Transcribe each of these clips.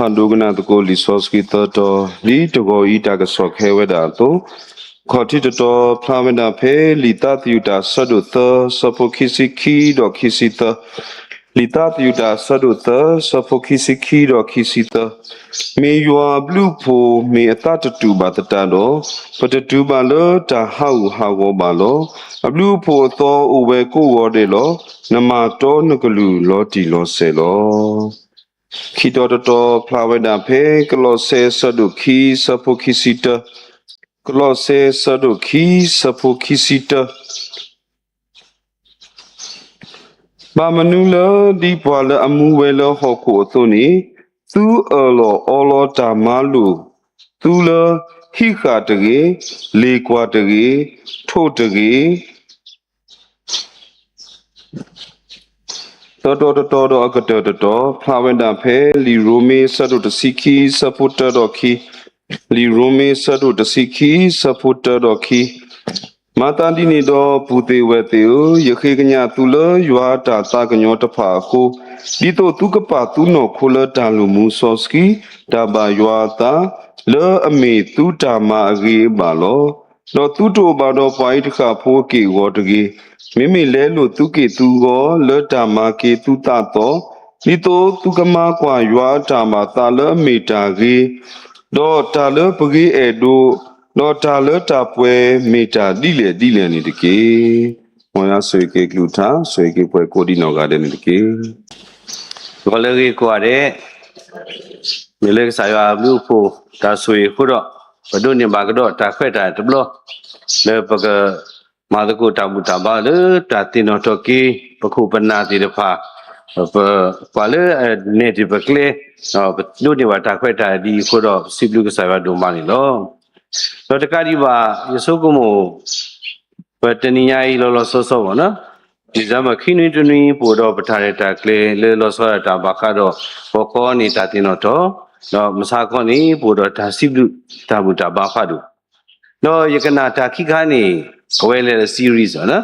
ပဒိကနၣ်သကိးလံာ်စီဆှံသၢတီၤ, ဒ်တဂီၤအံၤတၢ်ကစီၣ်ကဟဲဝဲဒၣ်အသိး, ခီၣ်ထံးတတီၤဖျါဝဲဒၣ်ဖဲလံာ်သးသယုၢ်တၢ်အဆၢဒိၣ်သၢ ဆၢဖိခံဆံခံဒီးခံဆံသၢ, လံာ်သးသယုၢ်တၢ်အဆၢဒိၣ်သၢ ဆၢဖိခံဆံခံဒီးခံဆံသၢ, မ့ၢ်ယွၤအဘျုးအဖှိၣ်မ့ၢ်အသးတတူာ်ဘၣ်သတးဒီး, ပတတုၤဘၣ်လၢတၢ်ဟးဂူာ်ဟးဂီၤဘၣ်လီၤ. အဘျုးအဖှိၣ်အသီအိၣ်ဝဲကိးဂီၤဒဲးလီၤ. နမၤတီနကလုၢ်လီၤတံၢ်လီၤဆဲးလီၤ. ခံတီၤတတီၤဖျါဝဲဒၣ်ဖဲ ကလီးစဲအဆၢဒိၣ်ခံ ဆၢဖိခံဆံတၢ, ကလီးစဲအဆၢဒိၣ်ခံ ဆၢဖိခံဆံတၢ, ဘၣ်မနုၤလၢဒ်ပှၤလၢအမူဝဲလၢဟီၣ်ခိၣ်အသိးန့ၣ်, သုအၢၣ်လီၤအီလီၤတၢ်မၤလိာ်သုလၢဟံးဃာ်တဂ့ၤ, လ့ၣ်ကွၢ်တဂ့ၤ, ထိၣ်တဂ့ၤ, သၢတီၤတတီၤဒီးအကတၢၢ်တတီၤ ဖျါဝဲဒၣ်ဖဲ လံာ်ရိမ့ၤ ဆၢဒိၣ်တဆံခံ ဆၢဖိတၢဒီးခံ, လံာ်ရိမ့ၤ ဆၢဒိၣ်တဆံခံ ဆၢဖိတၢဒီးခံ, မၤသးဒ်န့ၣ်ဒီး ပုၢ်သ့ၣ်ဝဲၢ်သ့ၣ်ဧၢ, ယဃ့ကညးသုလၢယွၤအတၢ်သးကညီၤတဖၣ်အဃိ, ဒ်သိးသုကပာ်သုနီၢ်ခိလၢတၢ်လုၢ်မူစီဆှံ, တၢ်ဘၣ်ယွၤအသး, လၢအမ့ၢ်သုတၢ်မၤအဂ့ၤအဘၣ်လီၤ. ဒီးသုတအိၣ်ဘၣ်ဒီးပှၤအံၤတဃၣ်ဖိအက့ၢ်အဂီၤတဂ့ၤ, မ့မ့ၢ်လဲလိာ်သုက့ၢ်သုဂီၤလၢတၢ်မၤက့ၤသုသးသီ, ဒ်သိးသုကမၤကွၢ်ယွၤအတၢ်မၤအသးလၢအမ့ၢ်တၢ်ဂ့ၤ, ဒီးတၢ်လၢပဂ့ၤအဲၣ်ဒိး, ဒီးတၢ်လၢတၢ်ပှဲၤမ့ၢ်တၢ်ဒ်လဲၣ်ဒ်လဲၣ်န့ၣ်တက့ၢ်. မ်ယွၤဆိၣ်ဂ့ၤက့ၤကလုၢ်ကထါ, ဆိၣ်ဂ့ၤက့ၤပှၤကိးဒံနီၢ်ဂၤဒဲးန့ၣ်တက့ၢ်. ဂီၤလၢအဂ့ၤကိးဂၤဒဲး, မ့ၢ်လၢကစၢ်ယွၤအဘျုးအဖှိၣ်တၢ်ဆိၣ်ဂ့ၤအဃိဒီး, ပဒိးန့ၢ်ဘၣ်ကဒီးတၢ်ခွဲးတၢ်ယာ်တဘျီ, လၢပကမၤသကိးတၢ်ဘူၣ်တၢ်ဘါလၢတၢ်သ့ၣ်နီၣ်ထီၣ်က့ၤ ပခိၣ်ပနၢ်သ့ၣ်တဖၣ်, ပပှၤလၢအနဲၣ်တ့ၢ်ပကျဲ, ပဒိးန့ၢ်ဘၣ်တၢ်ခွဲးတၢ်ယာ်ဒ်အံၤအဃိဒီး ပစံးဘျုးကစၢ်ယွၤဒိၣ်မးန့ၣ်လီၤ. ဒီးတကးဒံးဘၣ် ယဆိကမိၣ် ပတနံၤညါအံၤလီၤလီၤဆီဆီဘၣ်နီၤ, December ခံနွံတနွံ ပအိၣ်ဒီးပတၢ်ရဲၣ်တၢ်ကျဲၤလၢလီၤဆီဒၣ်တၢ်ဘၣ်ဃးဒီး ဂီၤခီန့ၣ်တၢ်သ့ၣ်နီၣ်ထီၣ်, ဒီးမဆါခီန့ၣ် ပအိၣ်ဒီးတၢ်စံးဘျုးတၢ်ဘူၣ်တၢ်ဘါဖးဒိၣ်, ဒီးယကနၣ်တၢ်ခံခါန့ၣ် အဝဲလဲၤလၢ series နီၤ,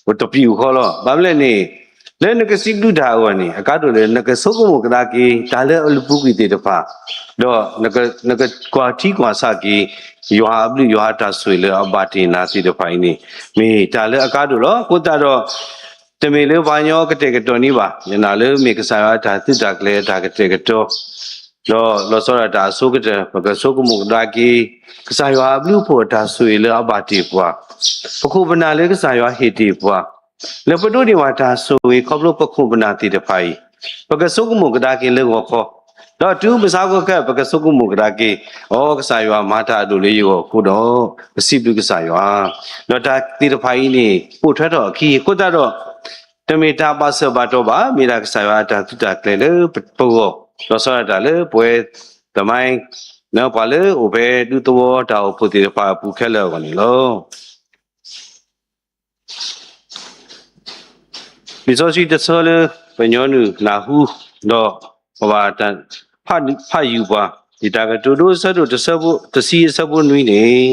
ပတပျုာ်ဃီလီၤ. ဘၣ်မနုၤလဲၣ်န့ၣ်, လၢနကစံးဘျုးတၢ်အဂီၢ်န့ၣ် အကါဒိၣ်လၢနကဆိကမိၣ်ကဒါက့ၤ တၢ်လၢအလၢပူၤကွံာ်သ့ၣ်တဖၣ်, ဒီးနကကွၢ်ထံကွၢ်ဆးက့ၤ ယွၤအဘျုးယွၤအတၢ်ဆိၣ်ဂ့ၤလၢအဘၣ်တ့ၢ်နၤသ့ၣ်တဖၣ်အံၤန့ၣ် မ့ၢ်တၢ်လၢအကါဒိၣ်လီၤ. အဃိသတးဒီး တမ့ၢ်လၢပှၤကညီကတဲာ်ကတီၤန့ၣ်ဘၣ်, ယနာ်လၢမ့ၢ်ကစၢ်ယွၤအတၢ်သုးတၢ်ကျဲၤအတၢ်ကတဲာ်ကတီၤ, ဒီးလီၤဆီဒၣ်တၢ်အဆိကတၢၢ် ပကဆိကမိၣ်ကဒါက့ၤ ကစၢ်ယွၤအဘျုးအဖှိၣ်အတၢ်ဆိၣ်ဂ့ၤလၢအဘၣ်တ့ၢ်ပှၤ, ပခိၣ်ပနၢ်လၢကစၢ်ယွၤဟ့ၣ်တ့ၢ်ပှၤ, လၢပဒိးန့ၢ်ဘၣ်တၢ်ဆိၣ်ဂ့ၤခီဖျိပခိၣ်ပနၢ်သ့ၣ်တဖၣ်အံၤ, ပကဆိကမိၣ်ကဒါက့ၤလၢဂီၤခီ, ဒီးတုၤမုၢ်ဆါခီခဲ ပကဆိကမိၣ်ကဒါက့ၤ, အိ ကစၢ်ယွၤမၤတၢ်အဒိၣ်လၢယဂီၢ်အဃိဒီး ပစံးဘျုးကစၢ်ယွၤ, ဒီးတၢ်သ့ၣ်တဖၣ်အံၤန့ၣ် ပိာ်ထွဲထီၣ်အခံအဃိသတးဒီး တမ့ၢ်တၢ်ဘၣ်ဆၢဘၣ်တီၢ်ဘၣ်, မ့ၢ်ဒၣ်ကစၢ်ယွၤအတၢ်သုးတၢ်ကျဲၤလၢပဂီၢ်, လီၤဆီဒၣ်တၢ်လၢပဝဲသမိုင်း, ပှၤလၢအိၣ်ဖဲဒူသဝီတၢ်အိၣ်ဖှိၣ်သ့ၣ်တဖၣ်အပူၤခဲလၢာ်အဂီၢ်န့ၣ်လီၤ. လံာ်စီဆှံတဆၢလၢပညီနုၢ်နၢ်ဟူ, ဒီးပဘၣ်တၢ် ဖးယူၢ်ပှၤ, လံာ်တၢ်ကတိၤဒိအဆၢဒိၣ်တဆံအဆၢဖိနွံန့ၣ်,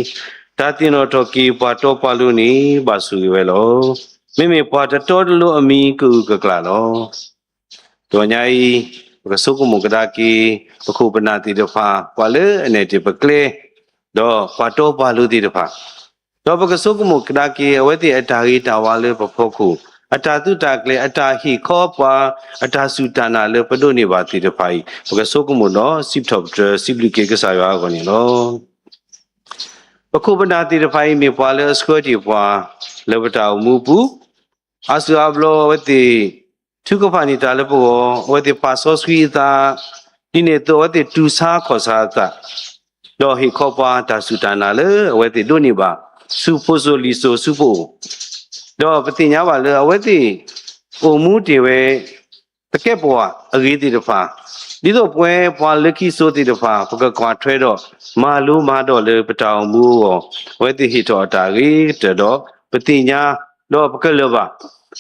တၢ်သ့ၣ်နီၣ်ထီၣ်က့ၤပှၤတီပှၤလိၤန့ၣ် ဘၣ်ဆိၣ်ဂ့ၤဝဲလီၤ. မ့မ့ၢ်ပှၤတတီတလိၤအမံၤကအုၣ်ကကျၣ်လီၤ. တနံၤညါအံၤ, ပကဆိကမိၣ်ကဒါက့ၤ ပခိၣ်ပနၢ်သ့ၣ်တဖၣ်, ပှၤလၢအနဲၣ်တ့ၢ်ပကျဲ, ဒီးပှၤတီပှၤလိၤသ့ၣ်တဖၣ်, ဒီးပကဆိကမိၣ်ကဒါက့ၤ အဝဲသ့ၣ်အတၢ်ဂ့ၤတၢ်ဝါလၢပဖီခိၣ်, အတၢ်သုးတၢ်ကျဲၤ, အတၢ်ဟ့ၣ်ခီပှၤ, အတၢ်စူၢ်တၢ်နာ်လၢပဒိးန့ၢ်ဘၣ်သ့ၣ်တဖၣ်အံၤ, ပကဆိကမိၣ်ဒီးစံးထီၣ်ပတြၢၤစံးဘျုးက့ၤကစၢ်ယွၤအဂီၢ်န့ၣ်လီၤ. ပခိၣ်ပနၢ်သ့ၣ်တဖၣ်အံၤ မ့ၢ်ပှၤလၢအဆှၢတ့ၢ်ပှၤ လၢပတၢ်အိၣ်မူအပူၤ, အါစုအါဘျီအဝဲသ့ၣ် ထုကဖၣ်န့ၢ်တၢ်လၢပဂီၢ်, အဝဲသ့ၣ်ပာ်စီဆှံအသး, ဒ်န့ၣ်အသိးအဝဲသ့ၣ်တူၢ်ဆါခီၣ်ဆါအသး, ဒီးဟ့ၣ်ခီပှၤတၢ်စူၢ်တၢ်နာ်လၢအဝဲသ့ၣ်ဒိးန့ၢ်ဘၣ်, ဆူဖိစိၤလံၤစိၤဆူပအိၣ်, ဒီးပသ့ၣ်ညါဘၣ်လၢအဝဲသ့ၣ် အိၣ်မူတ့ၢ်ဝဲ သကဲးပဝးအဂ့ၤသ့ၣ်တဖၣ်, ဒ်သိးပဝဲပှၤလၢခံစိၤသ့ၣ်တဖၣ် ပကကွၢ်ထွဲဒီး မၤလိမၤဒိးလၢပတၢ်အိၣ်မူအဂီၢ်, အဝဲသ့ၣ်ဟ့ၣ်ထီၣ်အတၢ်ဂ့ၤကတၢၢ်ဒီး ပသ့ၣ်ညါ, ဒီးပကလၢၤဘၣ်.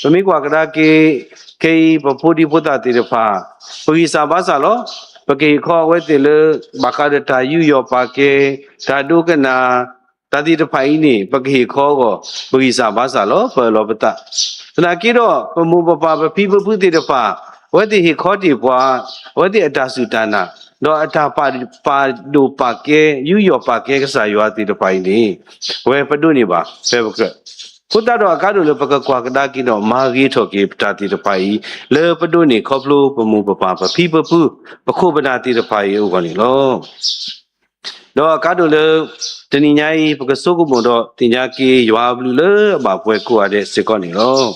ပမ့ၢ်ကွၢ်ကဒါက့ၤ ခဲအံၤပဖိဒံဖိသၣ်သ့ၣ်တဖၣ်, ပဂံၢ်စၢ်ဘါစၢ်လီၤ. ပကဟ့ၣ်ခီအဝဲသ့ၣ်လၢ ဘၣ်ဃးဒီးတၢ်ယူးယီၣ်ပာ်ကဲ, တၢ်ဒိကနၣ်, တၢ်သ့ၣ်တဖၣ်အံၤန့ၣ် ပကဟ့ၣ်ခီအဂီၢ် ပဂံၢ်စၢ်ဘါစၢ်လီၤ. ပအၢၣ်လီၤပသး, သနာ်က့ဒီး ပမိၢ်ပပၢ်ပဖံပဖုသ့ၣ်တဖၣ်, အဝဲသ့ၣ်ဟ့ၣ်ခီတ့ၢ်ပှၤ, အဝဲသ့ၣ်အတၢ်စူၢ်တၢ်နာ် ဒီးအတၢ်ပာ်ဒိၣ်ပာ်ကဲ ယူးယီၣ်ပာ်ကဲကစၢ်ယွၤသ့ၣ်တဖၣ်အံၤန့ၣ် အဝဲပဒိးန့ၢ်ဘၣ် ဖဲပကြၢး အဃိသတးဒီးအကါဒိၣ်လၢပကကွၢ်ကဒါက့ၤဒီး မၤဂ့ၤထီၣ်က့ၤပတၢ်သ့ၣ်တဖၣ်အံၤ လၢပဒိးန့ၢ်ခီဖျိပမိၢ်ပပၢ်ပဖံပဖု ပခိၣ်ပနၢ်သ့ၣ်တဖၣ်အံၤအဂီၢ်န့ၣ်လီၤ. ဒီးအကါဒိၣ်လၢ တနံၤညါအံၤ ပကဆိကမိၣ်ဒီးသ့ၣ်ညါက့ၤယွၤအဘျုးလၢအဘၣ်ပှဲၤကိးဂၤဒဲးစ့ၢ်ကီးန့ၣ်လီၤ.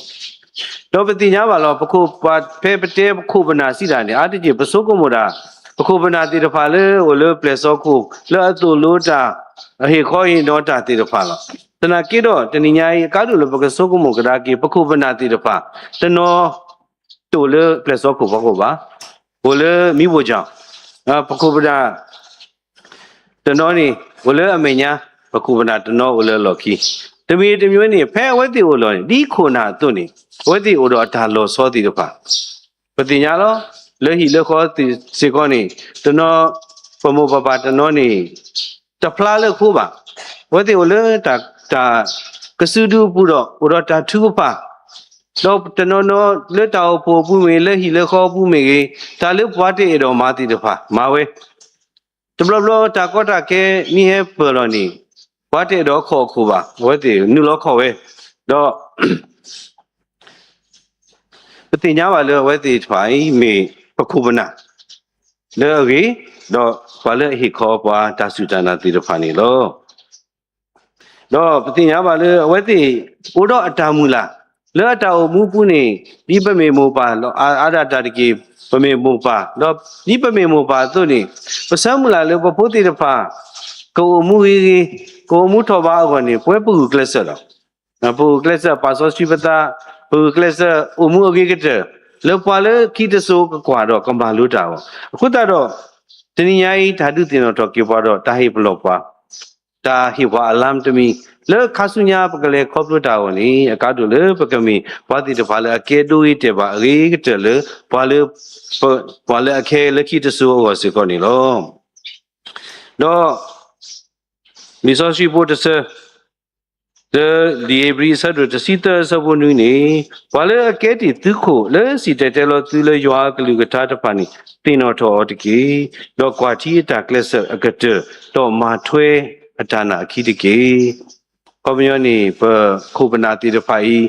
ဒီးပသ့ၣ်ညါဘၣ်လီၤ ပခိၣ်ပ ဖဲပတဲပခိၣ်ပနၢ်စံးတၢ်န့ၣ် အါတက့ၢ်ပဆိကမိၣ်ဒၣ် ပခိၣ်ပနၢ်သ့ၣ်တဖၣ်လၢအိၣ်လၢပျဲၢ်စီခိၣ် လၢအသိၣ်လိတၢ် အဟ့ၣ်ခီဟ့ၣ်နီၤတၢ်သ့ၣ်တဖၣ်လီၤ. သနာ်က့ဒီး တနံၤညါအံၤ အကါဒိၣ်လၢပကဆိကမိၣ်ကဒါက့ၤ ပခိၣ်ပနၢ်သ့ၣ်တဖၣ် တနီၤ တအိၣ်လၢပျဲၢ်စီခိၣ်ဖီခိၣ်ဘၣ်, အိၣ်လၢမံဘိၣ်ကၠီၣ်, ပခိၣ်ပနၢ် တနီၤန့ၣ် အိၣ်လၢအမဲာ်ညါ, ပခိၣ်ပနၢ်တနီၤအိၣ်လၢအလီၢ်ခံ, တမံၤတမံၤန့ၣ် ဖဲအဝဲသ့ၣ်အိၣ်လီၢ်န့ၣ် ဒ်ခိၣ်နၢ်အသိးန့ၣ် အဝဲသ့ၣ်အိၣ်ဒီးအတၢ်လီၤဆီသ့ၣ်တဖၣ်, ပသ့ၣ်ညါလီၤ. လၢဟံၣ်လၢဃီစ့ၢ်ကီးန့ၣ် တနီၤ ပမိၢ်ပပၢ်တနီၤန့ၣ် တဖျါလၢအဃိဘၣ်. အဝဲသ့ၣ်အိၣ်လၢတၢ် တၢ်ကစုဒုအပူၤဒီး အိၣ်ဒီးတၢ်ထုကဖၣ်, ဒီးတနီၤနီၤလၢတၢ်အိၣ်ဖှိၣ်အပူၤမ့ၢ်ဂ့ၤ လၢဟံၣ်လၢဃီအပူၤမ့ၢ်ဂ့ၤ တၢ်လၢပှၤတအဲၣ်ဒိးမၤသ့ၣ်တဖၣ် မၤဝဲ တဘျီဘျီတၢ်ကီတၢ်ခဲမ့ၢ်ဟဲပၢၢ်လီၤန့ၣ် ပှၤတအဲၣ်ဒိးခီၣ်အခိၣ်ဘၣ်, အဝဲသ့ၣ်နုာ်လီၤခီၣ်ဝဲ, ဒီး ပသ့ၣ်ညါဘၣ်လၢအဝဲသ့ၣ်တဖၣ်အံၤမ့ၢ်ပခိၣ်ပနၢ် လၢအဂ့ၤ, ဒီးပှၤလၢအဟ့ၣ်ခီပှၤတၢ်စူၢ်တၢ်နာ်သ့ၣ်တဖၣ်န့ၣ်လီၤ. ဒီးပသ့ၣ်ညါဘၣ်လၢအဝဲသ့ၣ်အိၣ်ဒီးအတၢ်မုၢ်လၢ်, လၢအတၢ်အိၣ်မူအပူၤန့ၣ် ဒ်ပမ့ၢ်မိၢ်ပၢ်လီၤ အါဒၣ်တၢ်တက့ၢ် ပမ့ၢ်မိၢ်ပၢ်, ဒီးဒ်ပမ့ၢ်မိၢ်ပၢ်အသိးန့ၣ် ပဆၢမုၢ်လၢ်လၢပဖိသ့ၣ်တဖၣ် ကအိၣ်မူဂ့ၤဂ့ၤ, ကအိၣ်မူထီၣ်ဘးအဂီၢ်န့ၣ် ပဝဲပဂုာ်ကျဲးစၢးလီၤ. ပဂုာ်ကျဲးစၢးပာ်စီဆှံပသး, ပဂုာ်ကျဲးစၢးအိၣ်မူအဂ့ၤကတၢၢ် လၢပှၤလၢခံတစိၤကကွၢ်ဒီးကမၤလိတၢ်အဂီၢ်. အဃိသတးဒီး တနံၤညါအံၤ တၢ်ဒုးသ့ၣ်နီၣ်ထီၣ်က့ၤပှၤဒီး တၢ်ဟ့ၣ်ပလီၢ်ပှၤ, တၢ်ဟ့ၣ်ပှၤအလါတမံၤ လၢခါဆူညါပကလဲၤခီဖျိတၢ်အဂီၢ်န့ၣ် အကါဒိၣ်လၢပကမ့ၢ် ပှၤသ့ၣ်တဖၣ်လၢအကဲဒိဂ့ၤတဲာ်ဘၣ်အဂ့ၤကတၢၢ်လၢ ပှၤလၢ ပှၤလၢအခဲလၢခံတစိၤအဂီၢ်စ့ၢ်ကီးန့ၣ်လီၤ. ဒီး လံာ်စီဆှံဖိတဆၢ လၢလံာ်ဧ့ၤဘြံၤအဆၢဒိၣ်တဆံသၢအဆၢဖိနွံန့ၣ်, ပှၤလၢအကဲတ့ၢ်သုခိၣ်လၢစံၣ်တဲၤတဲလီၤသုလၢယွၤအကလုၢ်ကထါတဖၣ်န့ၣ် သ့ၣ်နီၣ်ထီၣ်အီၤတက့ၢ်. ဒီးကွၢ်ထံအတၢ်ကျဲးစၢးအကတၢၢ်, ဒီးမၤထွဲအတၢ်နာ်အခံတက့ၢ်. အခီပညီန့ၣ် ပခိၣ်ပနၢ်သ့ၣ်တဖၣ်အံၤ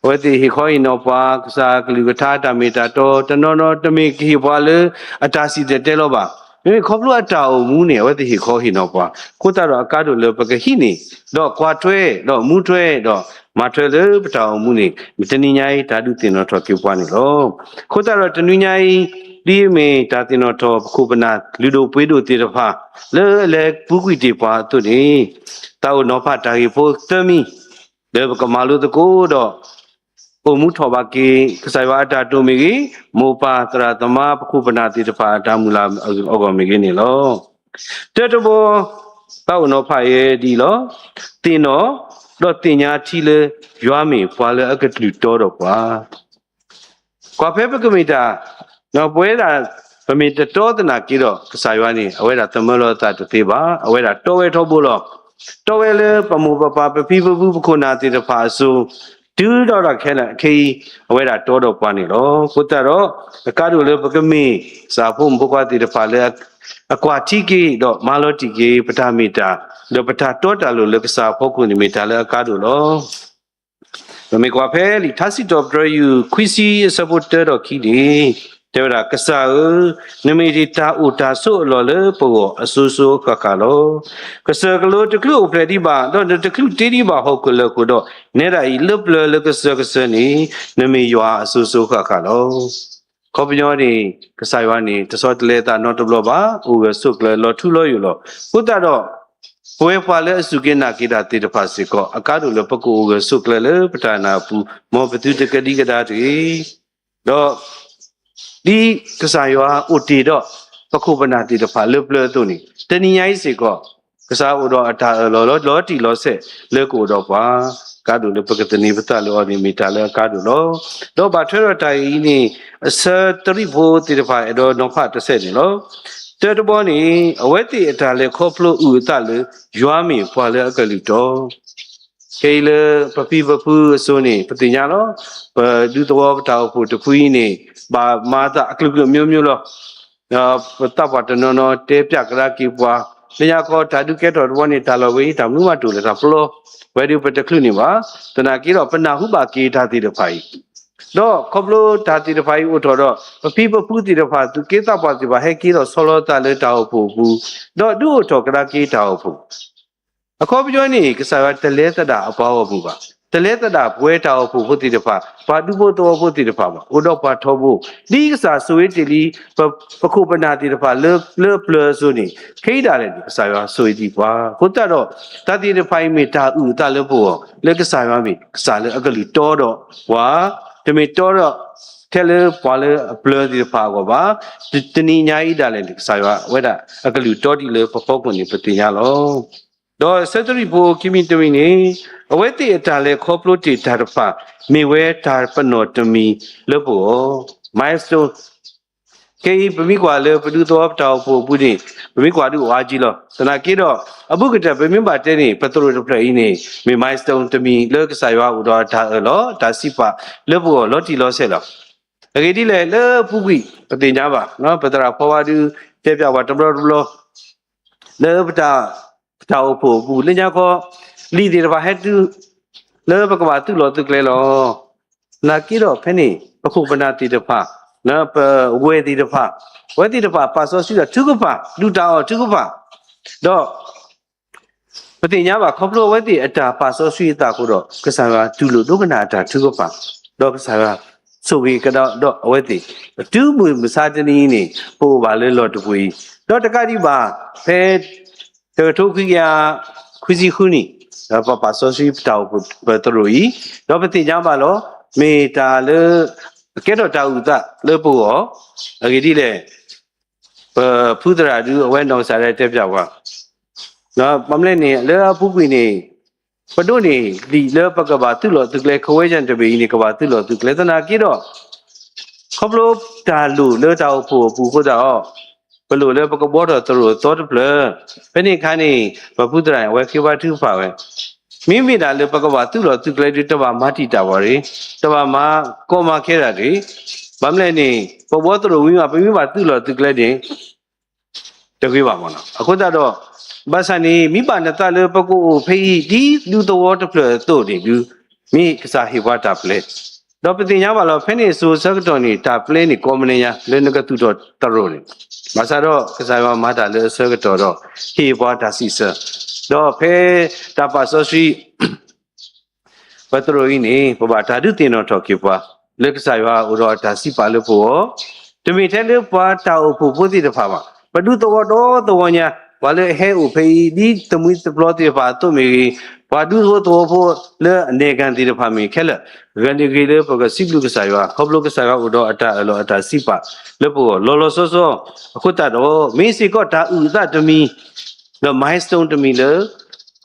အဝဲသ့ၣ်ဟ့ၣ်ခီဟ့ၣ်နီၤပှၤ ကစၢ်အကလုၢ်ကထါတၢ်မ့ၢ်တၢ်တီ, တနီၤနီၤတမ့ၢ်ကဟ့ၣ်ပှၤလၢအတၢ်စံၣ်တဲၤတဲလီၤဘၣ်. မ့မ့ၢ်ခီဖျိအတၢ်အိၣ်မူန့ၣ် အဝဲသ့ၣ်ဟ့ၣ်ခီဟ့ၣ်နီၤပှၤ, အဃိသတးဒီးအကါဒိၣ်လၢပကဟံးန့ၢ်, ဒီးကွၢ်ထွဲ, ဒီးမူထွဲ, ဒီးမၤထွဲလၢပတၢ်အိၣ်မူန့ၣ် တနံၤညါအံၤ တၢ်ဒုးသ့ၣ်နီၣ်ထီၣ်က့ၤပှၤန့ၣ်လီၤ. အဃိသတးဒီးတနံၤညါအံၤ ဒ်အမ့ၢ်တၢ်သ့ၣ်နီၣ်ထီၣ်ပခိၣ်ပနၢ်လုၢ်ဒိၣ်ပှ့ၤဒိၣ်သ့ၣ်တဖၣ် လၢအလဲၤပူၤကွံာ်တ့ၢ်ပှၤအသိးန့ၣ်, သးအိၣ်နီၤဖးတၢ်ဂ့ၢ်ဖိသၢမံၤ လၢပကမၤလိသကိးဒီး အိၣ်မူထီၣ်ဘးက့ၤ ကစၢ်ယွၤအတၢ်တိာ်မ့ၢ်ဂ့ၤ, မိၢ်ပၢ်သရၣ်သမါပခိၣ်ပနၢ်သ့ၣ်တဖၣ်အတၢ်မုၢ်လၢ်အဂီၢ်မ့ၢ်ဂ့ၤန့ၣ်လီၤ. တၢတဘီ သးအိၣ်နီၤဖးယဲဒ်အံၤလီၤ. သ့ၣ်နီၣ်, ဒီးသ့ၣ်ညါထံလၢယွၤမ့ၢ်ပှၤလၢအကလုၢ်တီဒီးပှၤ ကွၢ်ဖဲပကမ့ၢ်တၢ်, ပဝဲဒၣ် ပမ့ၢ်တတီသနာ်က့ဒီး ကစၢ်ယွၤန့ၣ် အဝဲဒၣ်သမၢလီၤအသးတသ့ဘၣ်. အဝဲဒၣ်တီဝဲထီဘိလီၤ. တီဝဲလၢပမိၢ်ပပၢ်ပဖံပဖုပခိၣ်နၢ်သ့ၣ်တဖၣ်အစိၤ, တုၤဒၣ်ဒီးခဲလၢာ်ခဲအံၤ အဝဲဒၣ်တီဒီးပှၤန့ၣ်လီၤ. အဃိသတးဒီး အကါဒိၣ်လၢပကမ့ၢ် ကစၢ်ဖိမုၣ်ဖိခွါသ့ၣ်တဖၣ်လၢ အကွၢ်ထံက့ၤဒီးမၤလီၤတံၢ်က့ၤ ပတၢ်မ့ၢ်တၢ်, ဒီးပတၢ်တီတၢ်လိၤလၢကစၢ်အဖီခိၣ်န့ၣ်မ့ၢ်တၢ်လၢအကါဒိၣ်လီၤ. ပမ့ၢ်ကွၢ်ဖဲလံာ်ထါစံးထီၣ်ပတြၢၤယုၢ်ခွံဆံအဆၢဖိတၢဒီးခံန့ၣ်, တဲဝဲဒၣ်, ကစၢ်ဧၢ, နမ့ၢ်တၢ်အိၣ်တၢ်ဆိးအလီၢ်လၢပဂီၢ်အစိၤစိၤအဃၣ်ဃၣ်လီၤ. ကစၢၢ်ကလိတချုးအိၣ်ဖျဲၣ်ဒံးဘၣ်, ဒီးနတချုးတ့ဒံးဘၣ်ဟီၣ်ခိၣ်လၢၢ်ခိၣ်ဒီး, နဲဒၣ်အံၤလၢပျၢၤလၢကစၢၢ်ကစၢၢ်န့ၣ် နမ့ၢ်ယွၤအစိၤစိၤအဃၣ်ဃၣ်လီၤ. အခီပညီန့ၣ် ကစၢ်ယွၤန့ၣ် တဆီတလဲအသးနီတဘျီဘၣ်, အိၣ်ဂၢၢ်ဆိးကျၢၤလီၤထူလီၤယိာ်လီၤ. အဃိသတးဒီး ပဝဲပှၤလၢအစူၢ်က့ၤနာ်က့ၤတၢ်သ့ၣ်တဖၣ်စ့ၢ်ကီး အကါဒိၣ်လၢပကအိၣ်ဂၢၢ်ဆိးကျၢၤလၢပတၢ်နာ်အပူၤ, မ်ပသုတကဒံကဒါတဂ့ၤ. ဒီး ဒ်ကစၢ်ယွၤအိၣ်တ့ၢ်ဒီး ပခိၣ်ပနၢ်သ့ၣ်တဖၣ်လၢပျၢၤအသိးန့ၣ်, တနံၤညါအံၤစ့ၢ်ကီး ကစၢ်အိၣ်ဒီးအတၢ်အၢၣ်လီၤလီၤတံၢ်လီၤဆဲးလၢကအိၣ်ဒီးပှၤ, ကါဒိၣ်လၢပကသန့ၤပသးလၢအီၤန့ၣ်မ့ၢ်တၢ်လၢအကါဒိၣ်လီၤ. ဒီးဘၣ်ထွဲဒီးတၢ်အံၤန့ၣ် အဆၢတရံးဖိသ့ၣ်တဖၣ်အဲၣ်ဒိးနီၤဖးတစဲးန့ၣ်လီၤ. တၢတဘီန့ၣ် အဝဲသ့ၣ်အတၢ်လဲၤခီဖျိအုၣ်အသးလၢ ယွၤမ့ၢ်ပှၤလၢအကလုၢ်တီ ခဲအံၤလၢပဖံပဖုအစိၤန့ၣ် ပသ့ၣ်ညါလီၤ. ပဒူသဝီပတၢ်အိၣ်ဖှိၣ်တဖုအံၤန့ၣ် ဘၣ်မၤအသးအကလုာ်ကလုာ်မျိုးမျိုးလီၤ. ပသးပှၢ်တနီၤနီၤတဲပၠးကဒါက့ၤပှၤ, လၢညါခီတၢ်ဒုးကဲထီၣ်တဝီန့ၣ် တၢ်လီၢ်ဝဲအံၤ တၢ်မနုၤမးတအိၣ်လၢၤတၢ်ပလီ, ဝဲဒၣ်ပတချုးန့ၢ်ဘၣ်. သနာ်က့ဒီး ပနၢ်ဟူဘၣ်က့ၤတၢ်သ့ၣ်တဖၣ်အံၤ, ဒီးခီဖျိတၢ်သ့ၣ်တဖၣ်အံၤအိၣ်ထီၣ်ဒီး ပဖံပဖုသ့ၣ်တဖၣ် သူၣ်က့သးပှၢ်သ့ၣ်တဖၣ် ဟဲက့ၤထီၣ်ဆီလီၤသးလၢတၢ်အိၣ်ဖှိၣ်အပူၤ, ဒီးဒုးအိၣ်ထီၣ်ကဒါက့ၤတၢ်အိၣ်ဖှိၣ် အခီပညီန့ၣ် ကစၢ်ယွၤတလဲၤသဒၣ်အပှၤဂီၢ်မုၢ်ဘၣ်, တလဲၤသဒၣ်ပဝဲတၢ်အိၣ်ဖှိၣ်ဖိသ့ၣ်တဖၣ်, ပှၤဒူဖိသဝီဖိသ့ၣ်တဖၣ်ဘၣ်, အိၣ်ဒီးပှၤထီဘိ, ဒ်ကစၢ်ဆိၣ်ဂ့ၤတ့ၢ်လံ ပခိၣ်ပနၢ်သ့ၣ်တဖၣ်လၢ လၢပျၢၤအစိၤန့ၣ် ခဲအံၤဒၣ်လဲာ်န့ၣ် ကစၢ်ယွၤဆိၣ်ဂ့ၤဒံးပှၤ. အဃိသတးဒီး တၢ်သ့ၣ်တဖၣ်အံၤမ့ၢ်တၢ်အုၣ်အသးလၢပဂီၢ် လၢကစၢ်ယွၤမ့ၢ်ကစၢ်လၢအကလုၢ်တီဒီးပှၤ, တမ့ၢ်တီဒီး ထဲလၢပှၤလၢအပျၢၤသ့ၣ်တဖၣ်အဂီၢ်ဘၣ်. တနံၤညါအံၤဒၣ်လဲာ်န့ၣ် ကစၢ်ယွၤဝဲဒၣ်အကလုၢ်တီဒံးလၢပဖီခိၣ်န့ၣ် ပသ့ၣ်ညါလီၤ. ဒီးဆၢသရံၣ်ဖိခံမံၤတမံၤန့ၣ် အဝဲသ့ၣ်အတၢ်လဲၤခီဖျိတ့ၢ်တၢ်တဖၣ် မ့ၢ်ဝဲတၢ်ပနီၣ်တမံၤလၢပဂီၢ်, milestone. ခဲအံၤ ပမ့ၢ်ကွၢ်လၢပဒူသဝီပတၢ်အိၣ်ဖှိၣ်အပူၤန့ၣ် ပမ့ၢ်ကွၢ်ဒုးအိၣ်အါကံလီၤ. သနာ်က့ဒီး အဘူးကတၢၢ် ပမ့ၢ်ဘၣ်တဲန့ၣ် ပသရိာ်တဖျၢၣ်အံၤန့ၣ် မ့ၢ် milestone တမံၤလၢကစၢ်ယွၤအိၣ်ဒီးအတၢ်အၢၣ်လီၤ အတၢ်စံးပာ်လၢပဂီၢ်လီၤတံၢ်လီၤဆဲးလီၤ. အဂ့ၢ်ဒ်လဲၣ် လၢအပူၤကွံာ် ပသ့ၣ်ညါဘၣ်, ပသရၣ်ဖီဝါဒုး တဲပၠးပှၤတဘျီတဘျီ လၢပတၢ် ပတၢ်အိၣ်ဖှိၣ်အပူၤ လၢညါခီ လံာ်သ့ၣ်တဖၣ်ဟဲတုၤ လၢပကဘၣ်သုးလီၢ်သုးကျဲလီၤ. သနာ်က့ဒီးဖဲန့ၣ် ပခိၣ်ပနၢ်သ့ၣ်တဖၣ်, ပဝဲၢ်သ့ၣ်တဖၣ်, အဝဲသ့ၣ်တဖၣ်ပာ်စီဆှံတၢ်ထုကဖၣ်, ဒုၣ်တၢ်အီၣ်ထုကဖၣ်, ဒီး ပသ့ၣ်ညါဘၣ်ခီဖျိအဝဲသ့ၣ်အတၢ်ပာ်စီဆှံအသးအဃိဒီး ကစၢ်ယွၤတူၢ်လိာ်ဒိကနၣ်အတၢ်ထုကဖၣ်, ဒီးကစၢ်ယွၤဆိၣ်ဂ့ၤကဒီးအဝဲသ့ၣ်, တုၤမုၢ်မဆါတနံၤအံၤန့ၣ် ပအိၣ်ဘၣ်လၢလီၢ်တပှဲၤအံၤ, ဒီးတကးဒံးဘၣ် ဖဲ တကထိခွံကယၤ ခွံဆံဃုနံၣ်, ဒီးပပာ်စီဆှံပတၢ်အိၣ်ဖှိၣ်ပသရိာ်အံၤ, ဒီးပသ့ၣ်ညါဘၣ်လီၤ, မ့ၢ်တၢ်လၢ ကဲထီၣ်တၢ်အုၣ်အသးလၢပဂီၢ်, အဂ့ၢ်ဒ်လဲၣ် ပဖုသရၣ်ဒုး အဝဲနီၢ်ကစၢ်ဒၣ်တဲပၠးပှၤ, ဘၣ်မနုၤလဲၣ်န့ၣ် လၢအပူၤကွံာ်န့ၣ် ပဒိးန့ၢ်လံာ်လၢပကဘၣ်သုးလီၢ်သုးကျဲ ခဝဲယၢ်တဘ့ၣ်အံၤန့ၣ် ကဘၣ်သုးလီၢ်သုးကျဲသနာ်က့ဒီး ခီဖျိတၢ်လိၣ်လၢတၢ်အိၣ်ဖှိၣ်အပူၤအဃိသတးဒီး ပလိၣ်လၢပကဘှီထီၣ်သရိာ်အသီတဖျၢၣ်, ဖဲန့ၣ်အခါန့ၣ် ပဖုသရၣ်န့ၣ် အဝဲဃ့ဘါထုကဖၣ်ဝဲ, မ့မ့ၢ်ဒၣ်လၢပကဘၣ်သုးလီၢ်သုးကျဲဒီး တဘၣ်မၤတံာ်တာ်ပှၤတဂ့ၤ, တဘၣ်မၤကီမၤခဲတၢ်တဂ့ၤ, ဘၣ်မနုၤလဲၣ်န့ၣ် ပဘှီသရိာ်ဝံၤမး ပမ့ၢ်ဘၣ်သုးလီၢ်သုးကျဲန့ၣ် တဂ့ၤဘၣ်မနီၤ. အဃိသတးဒီး ဘၣ်ဆၣ်န့ၣ် မ့ၢ်ဘၣ်နသးလၢပကအိၣ်ဖဲအံၤ ဒ်ဒူသဝီတဖျၢၣ်အသိးန့ၣ်ဒုး မ့ၢ်ကစၢ်ဟ့ၣ်ပှၤတၢ်ပျဲ, ဒီးပသ့ၣ်ညါဘၣ်လီၤ ဖဲန့ၣ်အစိၤအဆၢကတီၢ်န့ၣ် တၢ်ပျဲန့ၣ်ကိးမံၤဒဲးညါ လၢနကသူၣ်ထီၣ်သရိာ်န့ၣ်, ဘၣ်ဆၣ်ဒီးကစၢ်ယွၤမၤတၢ်လၢအဆၢကတီၢ်ဒီး ဟ့ၣ်ပှၤတၢ်စံးဆၢ, ဒီးဖဲတၢ်ပာ်စီဆှံ ပသရိာ်အံၤန့ၣ် ပဘၣ်တၢ်ဒုးသ့ၣ်နီၣ်ထီၣ်က့ၤပှၤ လၢကစၢ်ယွၤအိၣ်ဒီးအတၢ်စံးပာ်လၢပဂီၢ်, တမ့ၢ်ထဲလၢပှၤတၢ်အိၣ်ဖှိၣ်ဖိသ့ၣ်တဖၣ်ဘၣ်, ပဒူသဝီဒီသဝီညါ, ပှၤလၢအဟဲအိၣ်ဖဲအံၤ ဒ်သမုသပျီသ့ၣ်တဖၣ်အသိးမ့ၢ်ဂ့ၤ, ပှၤဒူသဝီသဝီဖိလၢအနဲၣ်ကၣ်သ့ၣ်တဖၣ်မ့ၢ်ဂ့ၤခဲလၢာ်, ဂ့ၤန့ၢ်ဂ့ၤလၢပကစံးဘျုးကစၢ်ယွၤ ခီဖျိကစၢ်ယွၤအိၣ်ဒီးအတၢ်အၢၣ်လီၤအတၢ်စံးပာ်လၢပဂီၢ်လီၤလီၤဆီဆီ, အဃိသတးဒီး မ့ၢ်စ့ၢ်ကီးတၢ်အုၣ်အသးတမံၤ ဒီး milestone တမံၤလၢ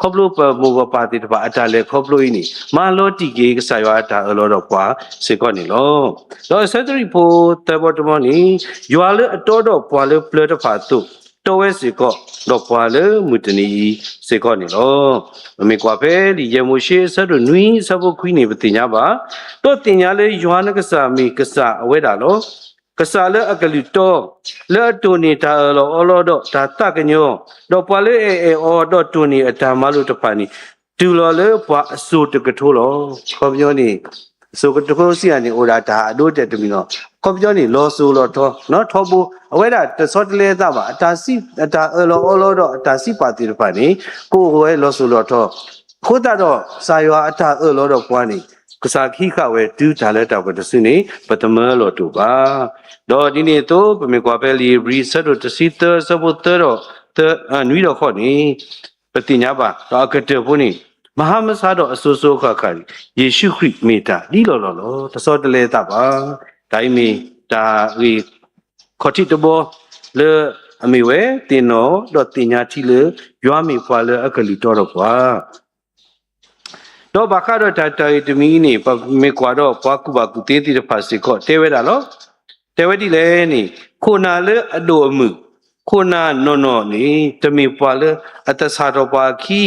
ခီဖျိပမိၢ်ပပၢ်သ့ၣ်တဖၣ်အတၢ်လဲၤခီဖျိအံၤန့ၣ် မၤလီၤတံၢ်က့ၤကစၢ်ယွၤအတၢ်အၢၣ်လီၤဒီးပှၤစ့ၢ်ကီးန့ၣ်လီၤ. ဒီးအဆၢသရံၣ်ဖိသၢဘီတဘီန့ၣ် ယွၤလၢအတီဒီးပှၤလၢပျၢၤတဖၣ်အသိး တီဝဲစ့ၢ်ကီး ဒီးပှၤလၢမုၢ်တနံၤအံၤစ့ၢ်ကီးန့ၣ်လီၤ. ပမ့ၢ်ကွၢ်ဖဲလံာ်ယဲၢ်မိၤၡ့အဆၢဒိၣ်နွံအဆၢဖိခွံန့ၣ် ပသ့ၣ်ညါဘၣ်, ဒီးသ့ၣ်ညါလၢယွၤနကစၢ်မ့ၢ်ကစၢ်အဝဲဒၣ်လီၤ. ကစၢ်လၢအကလုၢ်တီ, လၢအတိၢ်န့ၢ်တၢ်အၢၣ်လီၤအီလီၤဒီးတၢ်သးကညီၤ, ဒီးပှၤလၢအအဲၣ်အီၤဒီးတိၢ်န့ၢ်အတၢ်မၤလိာ်တဖၣ်န့ၣ် တုၤလီၤလၢပှၤအစိၤတကထိလီၤ. အခီပညီန့ၣ် အစိၤကထိစံးဧါန့ၣ် အိၣ်ဒၣ်တၢ်အဒိအတဲာ်တမံၤလီၤ. အခီပညီန့ၣ် လီၤစိၤလီၤထီ, ထီဘိ, အဝဲဒၣ်တဆီတလဲအသးဘၣ်, အတၢ်စံး, အတၢ်အၢၣ်လီၤအီလီၤဒီးအတၢ်စံးပာ်သ့ၣ်တဖၣ်န့ၣ် ကအိၣ်ဝဲလီၤစိၤလီၤထီ. အဃိသတးဒီး ကစၢ်ယွၤအတၢ်အၢၣ်လီၤဒီးပှၤန့ၣ် ကစၢ်ကဟံးဃာ်ဝဲတုၤတၢ်လၢတၢ်ပှဲၤတစုန့ၣ် ပတမၢလီၤတိာ်ဘၣ်. ဒီးဒ်န့ၣ်အသိး ပမ့ၢ်ကွၢ်ဖဲလံာ်ဧ့ၤဘြံၤအဆၢဒိၣ်တဆံသၢ အဆၢဖိသၢဒီး သၢ, နွံဒီးဃိးန့ၣ် ပသ့ၣ်ညါဘၣ်, ဒီးအကတၢၢ်ဖိန့ၣ် မဟါမဆါဒီးအစိၤစိၤအဃၣ်ဃၣ် ယ့ၣ်ၡူးခရံာ်မ့ၢ်တၢ်ဒ်လီၢ်လီၢ်လီၤ. တဆီတလဲအသးဘၣ်. တၢ်အံၤမ့ၢ်တၢ်ဂ့ၢ် ခီၣ်ထံးတဘီ လၢအမ့ၢ်ဝဲသ့ၣ်နီၣ်ဒီးသ့ၣ်ညါထံလၢ ယွၤမ့ၢ်ပှၤလၢအကလုၢ်တီဒီးပှၤ ဒီးဘၣ်ဃးဒီးတၢ်တၢ်ဂ့ၢ်တမံၤအံၤန့ၣ် ပမ့ၢ်ကွၢ်ဒီးပှၤကူၣ်ဘၣ်ကူၣ်သ့သ့ၣ်တဖၣ်စ့ၢ်ကီးတဲဝဲဒၣ်လီၤ. တဲဝဲဒ်လဲၣ်န့ၣ် ခိၣ်နၢ်လၢအဒိၣ်အမုၢ်, ခိၣ်နၢ်နီၢ်နီၢ်န့ၣ် တမ့ၢ်ပှၤလၢအသဆၣ်ထီၣ်ပှၤအခံ,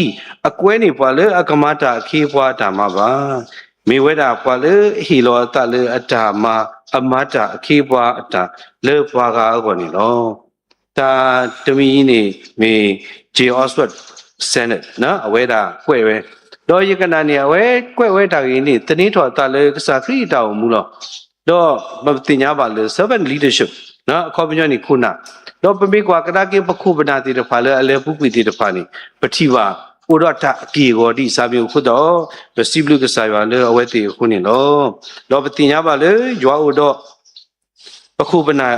အကွဲန့ၢ်ပှၤလၢအကမၤတၢ်အခ့အပှၤအတၢ်မၤဘၣ်. မ့ၢ်ဝဲဒၣ်ပှၤလၢအဟ့ၣ်လီၤအသးလၢအတၢ်မၤ အမၤတၢ်အခ့အပှၤအတၢ်လၢပှၤဂၤအဂီၢ်န့ၣ်လီၤ. တၢ်တမံၤအံၤန့ၣ် မ့ၢ် J. Osbert Sanders အဝဲဒၣ်ကွဲးဝဲ, ဒီးယကနၣ်န့ၣ် အဝဲကွဲးဝဲတၢ်ဂ့ၢ်န့ၣ် သန့ၤထီၣ်အသးလၢကစၢ်ခရံာ်အတၢ်အိၣ်မူလီၤ. ဒီးပသ့ၣ်ညါဘၣ်လၢ servant leadership အခီပညီန့ၣ်ခိၣ်နၢ်, ဒီးပမ့ၢ်ကွၢ်ကဒါက့ၤပခိၣ်ပနၢ်သ့ၣ်တဖၣ်လၢအလဲၤပူၤကွံာ်သ့ၣ်တဖၣ်န့ၣ် ပထံၣ်ဘၣ်အိၣ်ဒီးတၢ်အက့ၢ်အဂီၤဒ်အံၤ စးမ့ၢ်အိၣ်အဃိသတးဒီး ပစံးဘျုးကစၢ်ယွၤလၢအဝဲသ့ၣ်အဃိန့ၣ်လီၤ. ဒီးပသ့ၣ်ညါဘၣ်လၢယွၤအိၣ်ဒီးပခိၣ်ပနၢ်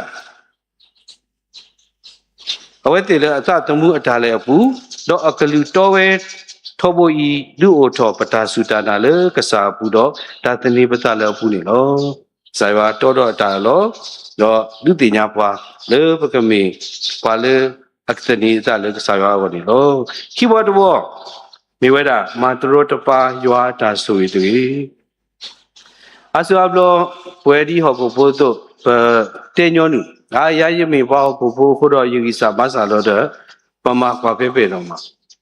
အဝဲသ့ၣ်လၢအသးသမူအတၢ်လဲၤအပူၤ, ဒီးအကလုၢ်တီဝဲထီဘိအံၤ ဒုးအိၣ်ထီၣ်ပတၢ်စူၢ်တၢ်နာ်လၢကစၢ်အပူၤဒီး တၢ်သန့ၤပသးလၢအပူၤန့ၣ်လီၤ. ကစၢ်ယွၤတီဒီးအတၢ်အၢၣ်လီၤ, ဒီးဒုးသ့ၣ်ညါပှၤလၢပကမ့ၢ်ပှၤလၢအကသန့ၤအသးလၢကစၢ်ယွၤအဂီၢ်န့ၣ်လီၤ. ခံဘီတဘီ မ့ၢ်ဝဲဒၣ် မၤတရီတပါယွၤအတၢ်ဆိၣ်ဂ့ၤတဂ့ၤ. အါစုအါဘျီ ပဝဲဒ်ဟီၣ်ခိၣ်ဖိအသိး ပတဲညီနုၢ်, အါ ယၤယမ့ၢ်ပှၤဟီၣ်ခိၣ်ဖိအဃိဒီး ယဂံၢ်စၢ်ဘါစၢ်လီၤဒီး ပမၤကွၢ်ဖဲပဲာ်နီၢ်မး.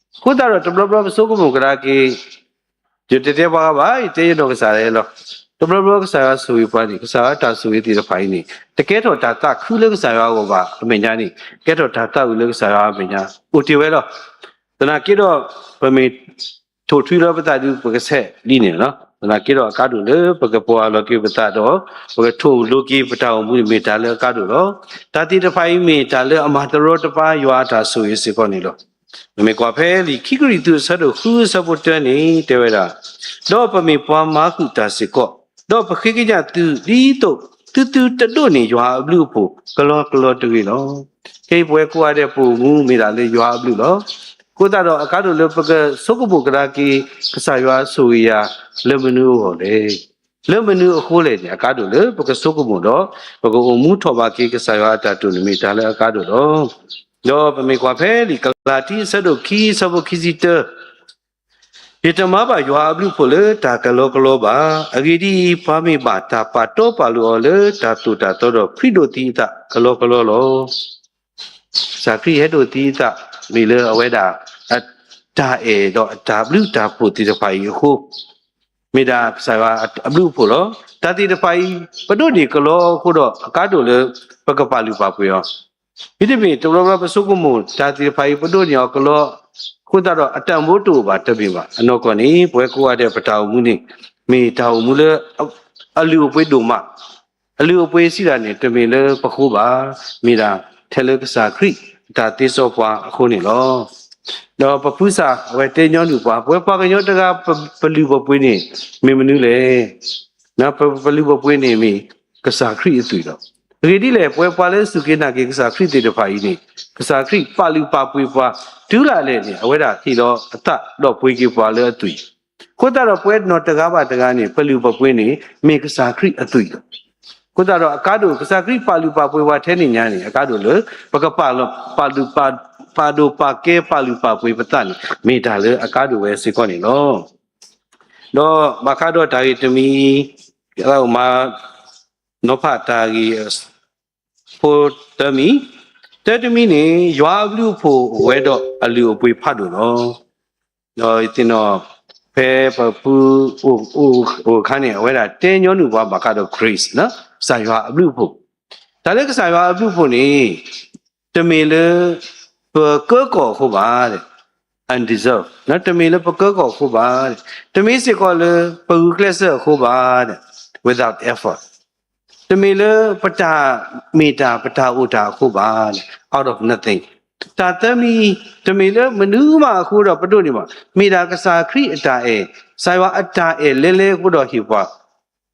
အဃိသတးဒီး တဘျီဘျီပဆိကမိၣ်ကဒါက့ၤ, ယတတဲပှၤဂၤဘၣ်, ယတဲယနီၢ်ကစၢ်ဒၣ်ယဲလီၤ. တဘျီဘျီကစၢ်ယွၤဆိၣ်ဂ့ၤပှၤန့ၣ် ကစၢ်ယွၤတၢ်ဆိၣ်ဂ့ၤသ့ၣ်တဖၣ်အံၤန့ၣ် တကဲထီၣ်တၢ်သးခုလၢကစၢ်ယွၤအဂီၢ်ဘၣ်အမဲာ်ညါန့ၣ် ကဲထီၣ်တၢ်သးအုးလၢကစၢ်ယွၤအမဲာ်ညါ အိၣ်တ့ၢ်ဝဲလီၤ. သနာ်က့ဒီး ပမ့ၢ် ထိၣ်ထွံလၢပသးဒုးပကဆဲးလံန့ၣ်လီၤ. သနာ်က့ဒီးအကါဒိၣ်လၢပကပီၤအလီၤက့ၤပသးဒီး ပကထိၣ်လိၤက့ၤပတၢ်အိၣ်မူန့ၣ်မ့ၢ်တၢ်လၢအကါဒိၣ်လီၤ. တၢ်သ့ၣ်တဖၣ်အံၤမ့ၢ်တၢ်လၢအမၤတရီတပါယွၤအတၢ်ဆိၣ်ဂ့ၤစ့ၢ်ကီးန့ၣ်လီၤ. ပမ့ၢ်ကွၢ်ဖဲလံာ်ခံကရံၣ်သူးအဆၢဒိၣ်ဃုအဆၢဖိတၢန့ၣ် တဲဝဲဒၣ်, ဒီးပမ့ၢ်ပှၤမၤဃုာ်တၢ်စ့ၢ်ကီး, ဒီးပဃ့ကညးသုဒ်သိး သုသုတဒိးန့ၢ်ယွၤအဘျုးအဖှိၣ်ကလီကလီတဂ့ၤလီၤ. ခဲအံၤပဝဲကိးဂၤဒဲးပအိၣ်မူမ့ၢ်ဒၣ်လၢယွၤအဘျုးလီၤ. အဃိသတးဒီးအကါဒိၣ်လၢပကဆိကမိၣ်ကဒါက့ၤ ကစၢ်ယွၤဆိၣ်ဂ့ၤယၤလၢမနုၤအဂီၢ်လဲၣ်. လၢမနုၤအဃိလဲၣ်န့ၣ် အကါဒိၣ်လၢပကဆိကမိၣ်ဒီး ပကအိၣ်မူထီၣ်ဘးက့ၤကစၢ်ယွၤအတၢ်တိာ်န့ၣ်မ့ၢ်တၢ်လၢအကါဒိၣ်လီၤ. ဒီးပမ့ၢ်ကွၢ်ဖဲလံာ်ကလၤတံအဆၢဒိၣ်ခံအဆၢဖိခံဆံတၢ ယတမၤဘၣ်ယွၤအဘျုးအဖှိၣ်လၢတၢ်ကလီကလီဘၣ်. အဂ့ၢ်ဒ်အံၤ, ပှၤမ့ၢ်ဘၣ်တၢ်ပာ်တီပာ်လိၤအီၤလၢတၢ်သိၣ်တၢ်သီဒီးခရံာ်ဒိးသံအသးကလီကလီလီၤ. ကစၢ်ခရံာ်ဟဲဒိးသံအသး မ့ၢ်လၢအဝဲဒၣ် အတၢ်အဲၣ်ဒီးအတၢ်ဘျုးတၢ်ဖှိၣ်သ့ၣ်တဖၣ်အံၤအဃိ မ့ၢ်ဒၣ်ကစၢ်ယွၤအဘျုးအဖှိၣ်လီၤ. တၢ်သ့ၣ်တဖၣ်အံၤ ပဒိးန့ၢ်ကလီအဃိဒီး အကါဒိၣ်လၢပကပာ်လုၢ်ပာ်ပှ့ၤအီၤ မ့တမ့ၢ် တဘျီဘျီပဆိကမိၣ် တၢ်သ့ၣ်တဖၣ်အံၤ ပဒိးန့ၢ်အီၤကလီ အဃိသတးဒီး အတၢ်မူတအိၣ်ဘၣ်တမ့ၢ်ဘၣ်. အနီၢ်ကီၢ်န့ၣ် ပဝဲကိးဂၤဒဲးပတၢ်အိၣ်မူန့ၣ် မ့ၢ်တၢ်အိၣ်မူလၢ အလုၢ်အပှ့ၤဒိၣ်မး, အလုၢ်အပှ့ၤစံးဒၣ်န့ၣ် တမ့ၢ်လၢပဃိဘၣ်, မ့ၢ်ဒၣ်ထဲလၢကစၢ်ခရံာ်အတၢ်သ့စီပှၤအဃိန့ၣ်လီၤ. ဒီးပဖုစၢ်အဝဲတဲညီနုၢ်ပှၤ ပဝဲပှၤကညီတဂၤ ပလုၢ်ပပှ့ၤန့ၣ် မ့ၢ်မနုၤလဲၣ်. ပလုၢ်ပပှ့ၤန့ၣ်မ့ၢ်ကစၢ်ခရံာ်အသွံၣ်လီၤ. အဂ့ၢ်ဒ်လဲၣ် ပဝဲပှၤလၢစူၢ်က့ၤနာ်က့ၤကစၢ်ခရံာ်သ့ၣ်တဖၣ်အံၤန့ၣ် ကစၢ်ခရံာ်ပာ်လုၢ်ပာ်ပှ့ၤပှၤ တုၤလၢ်လဲၣ်န့ၣ် အဝဲဒၣ်ဟ့ၣ်လီၤအသးဒီးပှ့ၤက့ၤပှၤလၢအသွံၣ်. အဃိသတးဒီးပဝဲနီၢ်တဂၤဘၣ်တဂၤန့ၣ် ပလုၢ်ပပှ့ၤန့ၣ် မ့ၢ်ကစၢ်ခရံာ်အသွံၣ်လီၤ. အဃိသတးဒီးအကါဒိၣ် ကစၢ်ခရံာ်ပာ်လုၢ်ပာ်ပှ့ၤပှၤထဲန့ၣ်ညါန့ၣ် အကါဒိၣ်လၢ ပကပာ်လုၢ်ပာ်ပာ်ဒိၣ်ပာ်ကဲပာ်လုၢ်ပာ်ပှ့ၤပသးန့ၣ် မ့ၢ်တၢ်လၢအကါဒိၣ်ဝဲစ့ၢ်ကီးန့ၣ်လီၤ. ဒီးဘၣ်ဃးဒီးတၢ်ဂ့ၢ်တမံၤ မၤ နီၤဖးတၢ်ဂ့ၢ် ဖိတမံၤ, တၢတမံၤန့ၣ် ယွၤအဘျုးအဖှိၣ်အိၣ်ဝဲဒီးအလုၢ်အပှ့ၤဖးဒိၣ်လီၤ. ဒီးယသ့ၣ်နီၣ် ဖဲပဖုအိၣ်အိၣ်အခါန့ၣ် အဝဲဒၣ်တဲညီနုၢ်ပှၤဘၣ်ဃးဒီး grace န့ၣ် ကစၢ်ယွၤအဘျုးအဖှိၣ်, တၢ်လၢကစၢ်ယွၤအဘျုးအဖှိၣ်န့ၣ် တမ့ၢ်လၢ ပကၢကီၢ်အဃိဘၣ် undeserved တမ့ၢ်လၢပကၢကီၢ်အဃိဘၣ်, တမ့ၢ်စ့ၢ်ကီးလၢပဂုာ်ကျဲးစၢးအဃိဘၣ် without effort, တမ့ၢ်လၢပတၢ်မ့ၢ်တၢ်ပတၢ်အိၣ်တၢ်အဃိဘၣ် out of nothing, တၢ်သၢမံၤ တမ့ၢ်လၢမနုၤမးအဃိဒီးပဒိးန့ၢ်ဘၣ်, မ့ၢ်ဒၣ်ကစၢ်ခရံာ်အတၢ်အဲၣ်, ကစၢ်ယွၤအတၢ်အဲၣ်လဲလဲအဃိဒီးဟ့ၣ်ပှၤ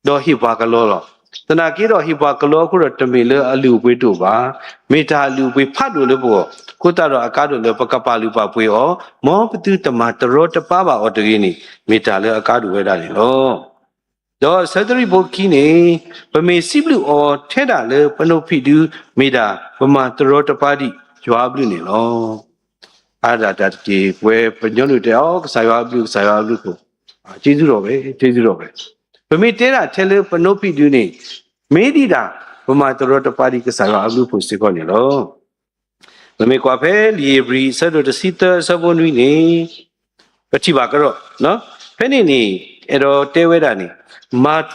ဒီးဟ့ၣ်ပှၤကလီလီၤ. သနာ်က့ဒီးဟ့ၣ်ပှၤကလီအဃိဒီး တမ့ၢ်လၢအလုၢ်အပှ့ၤတအိၣ်ဘၣ်, မ့ၢ်တၢ်အလုၢ်အပှ့ၤဖးဒိၣ်လၢပဂီၢ်, အဃိသတးဒီးအကါဒိၣ်လၢပကပာ်လုၢ်ပာ်ပှ့ၤအီၤ, မ်ပသုတမၤတရီတပါဘၣ်အီၤတဂ့ၤန့ၣ် မ့ၢ်တၢ်လၢအကါဒိၣ်ဝဲဒၣ်န့ၣ်လီၤ. ဒီးဆၢသရံၣ်ဖိခံန့ၣ် ပမ့ၢ်စံးဘျုးအီၤထဲဒၣ်လၢပနိးဖံးဒု မ့ၢ်ဒၣ်ပမၤတရီတပါဒံးယွၤအဘျုးန့ၣ်လီၤ. အါဒၣ်တၢ်တက့ၢ် ပဝဲပညီနုၢ်တဲအီၤ ကစၢ်ယွၤအဘျုး ကစၢ်ယွၤအဘျုးအဃိ, ကျေးဇူးတော်ပဲ, ကျေးဇူးတော်ပဲ. ပမ့ၢ်တဲဒၣ်ထဲလၢပနိးဖံးဒုန့ၣ် မ့ၢ်ဒံးဒၣ် ပမၤတရီတပါဒံးကစၢ်ယွၤအဘျုးအဖှိၣ်စ့ၢ်ကီးန့ၣ်လီၤ. ပမ့ၢ်ကွၢ်ဖဲလံာ်ဧ့ၤဘြံၤအဆၢဒိၣ်တဆံသၢအဆၢဖိနွံန့ၣ် ပထံၣ်ဘၣ်ကဒီး, ဖဲန့ၣ်န့ၣ် အဲၣ်ဒိးတဲဝဲဒၣ်န့ၣ်, မၤ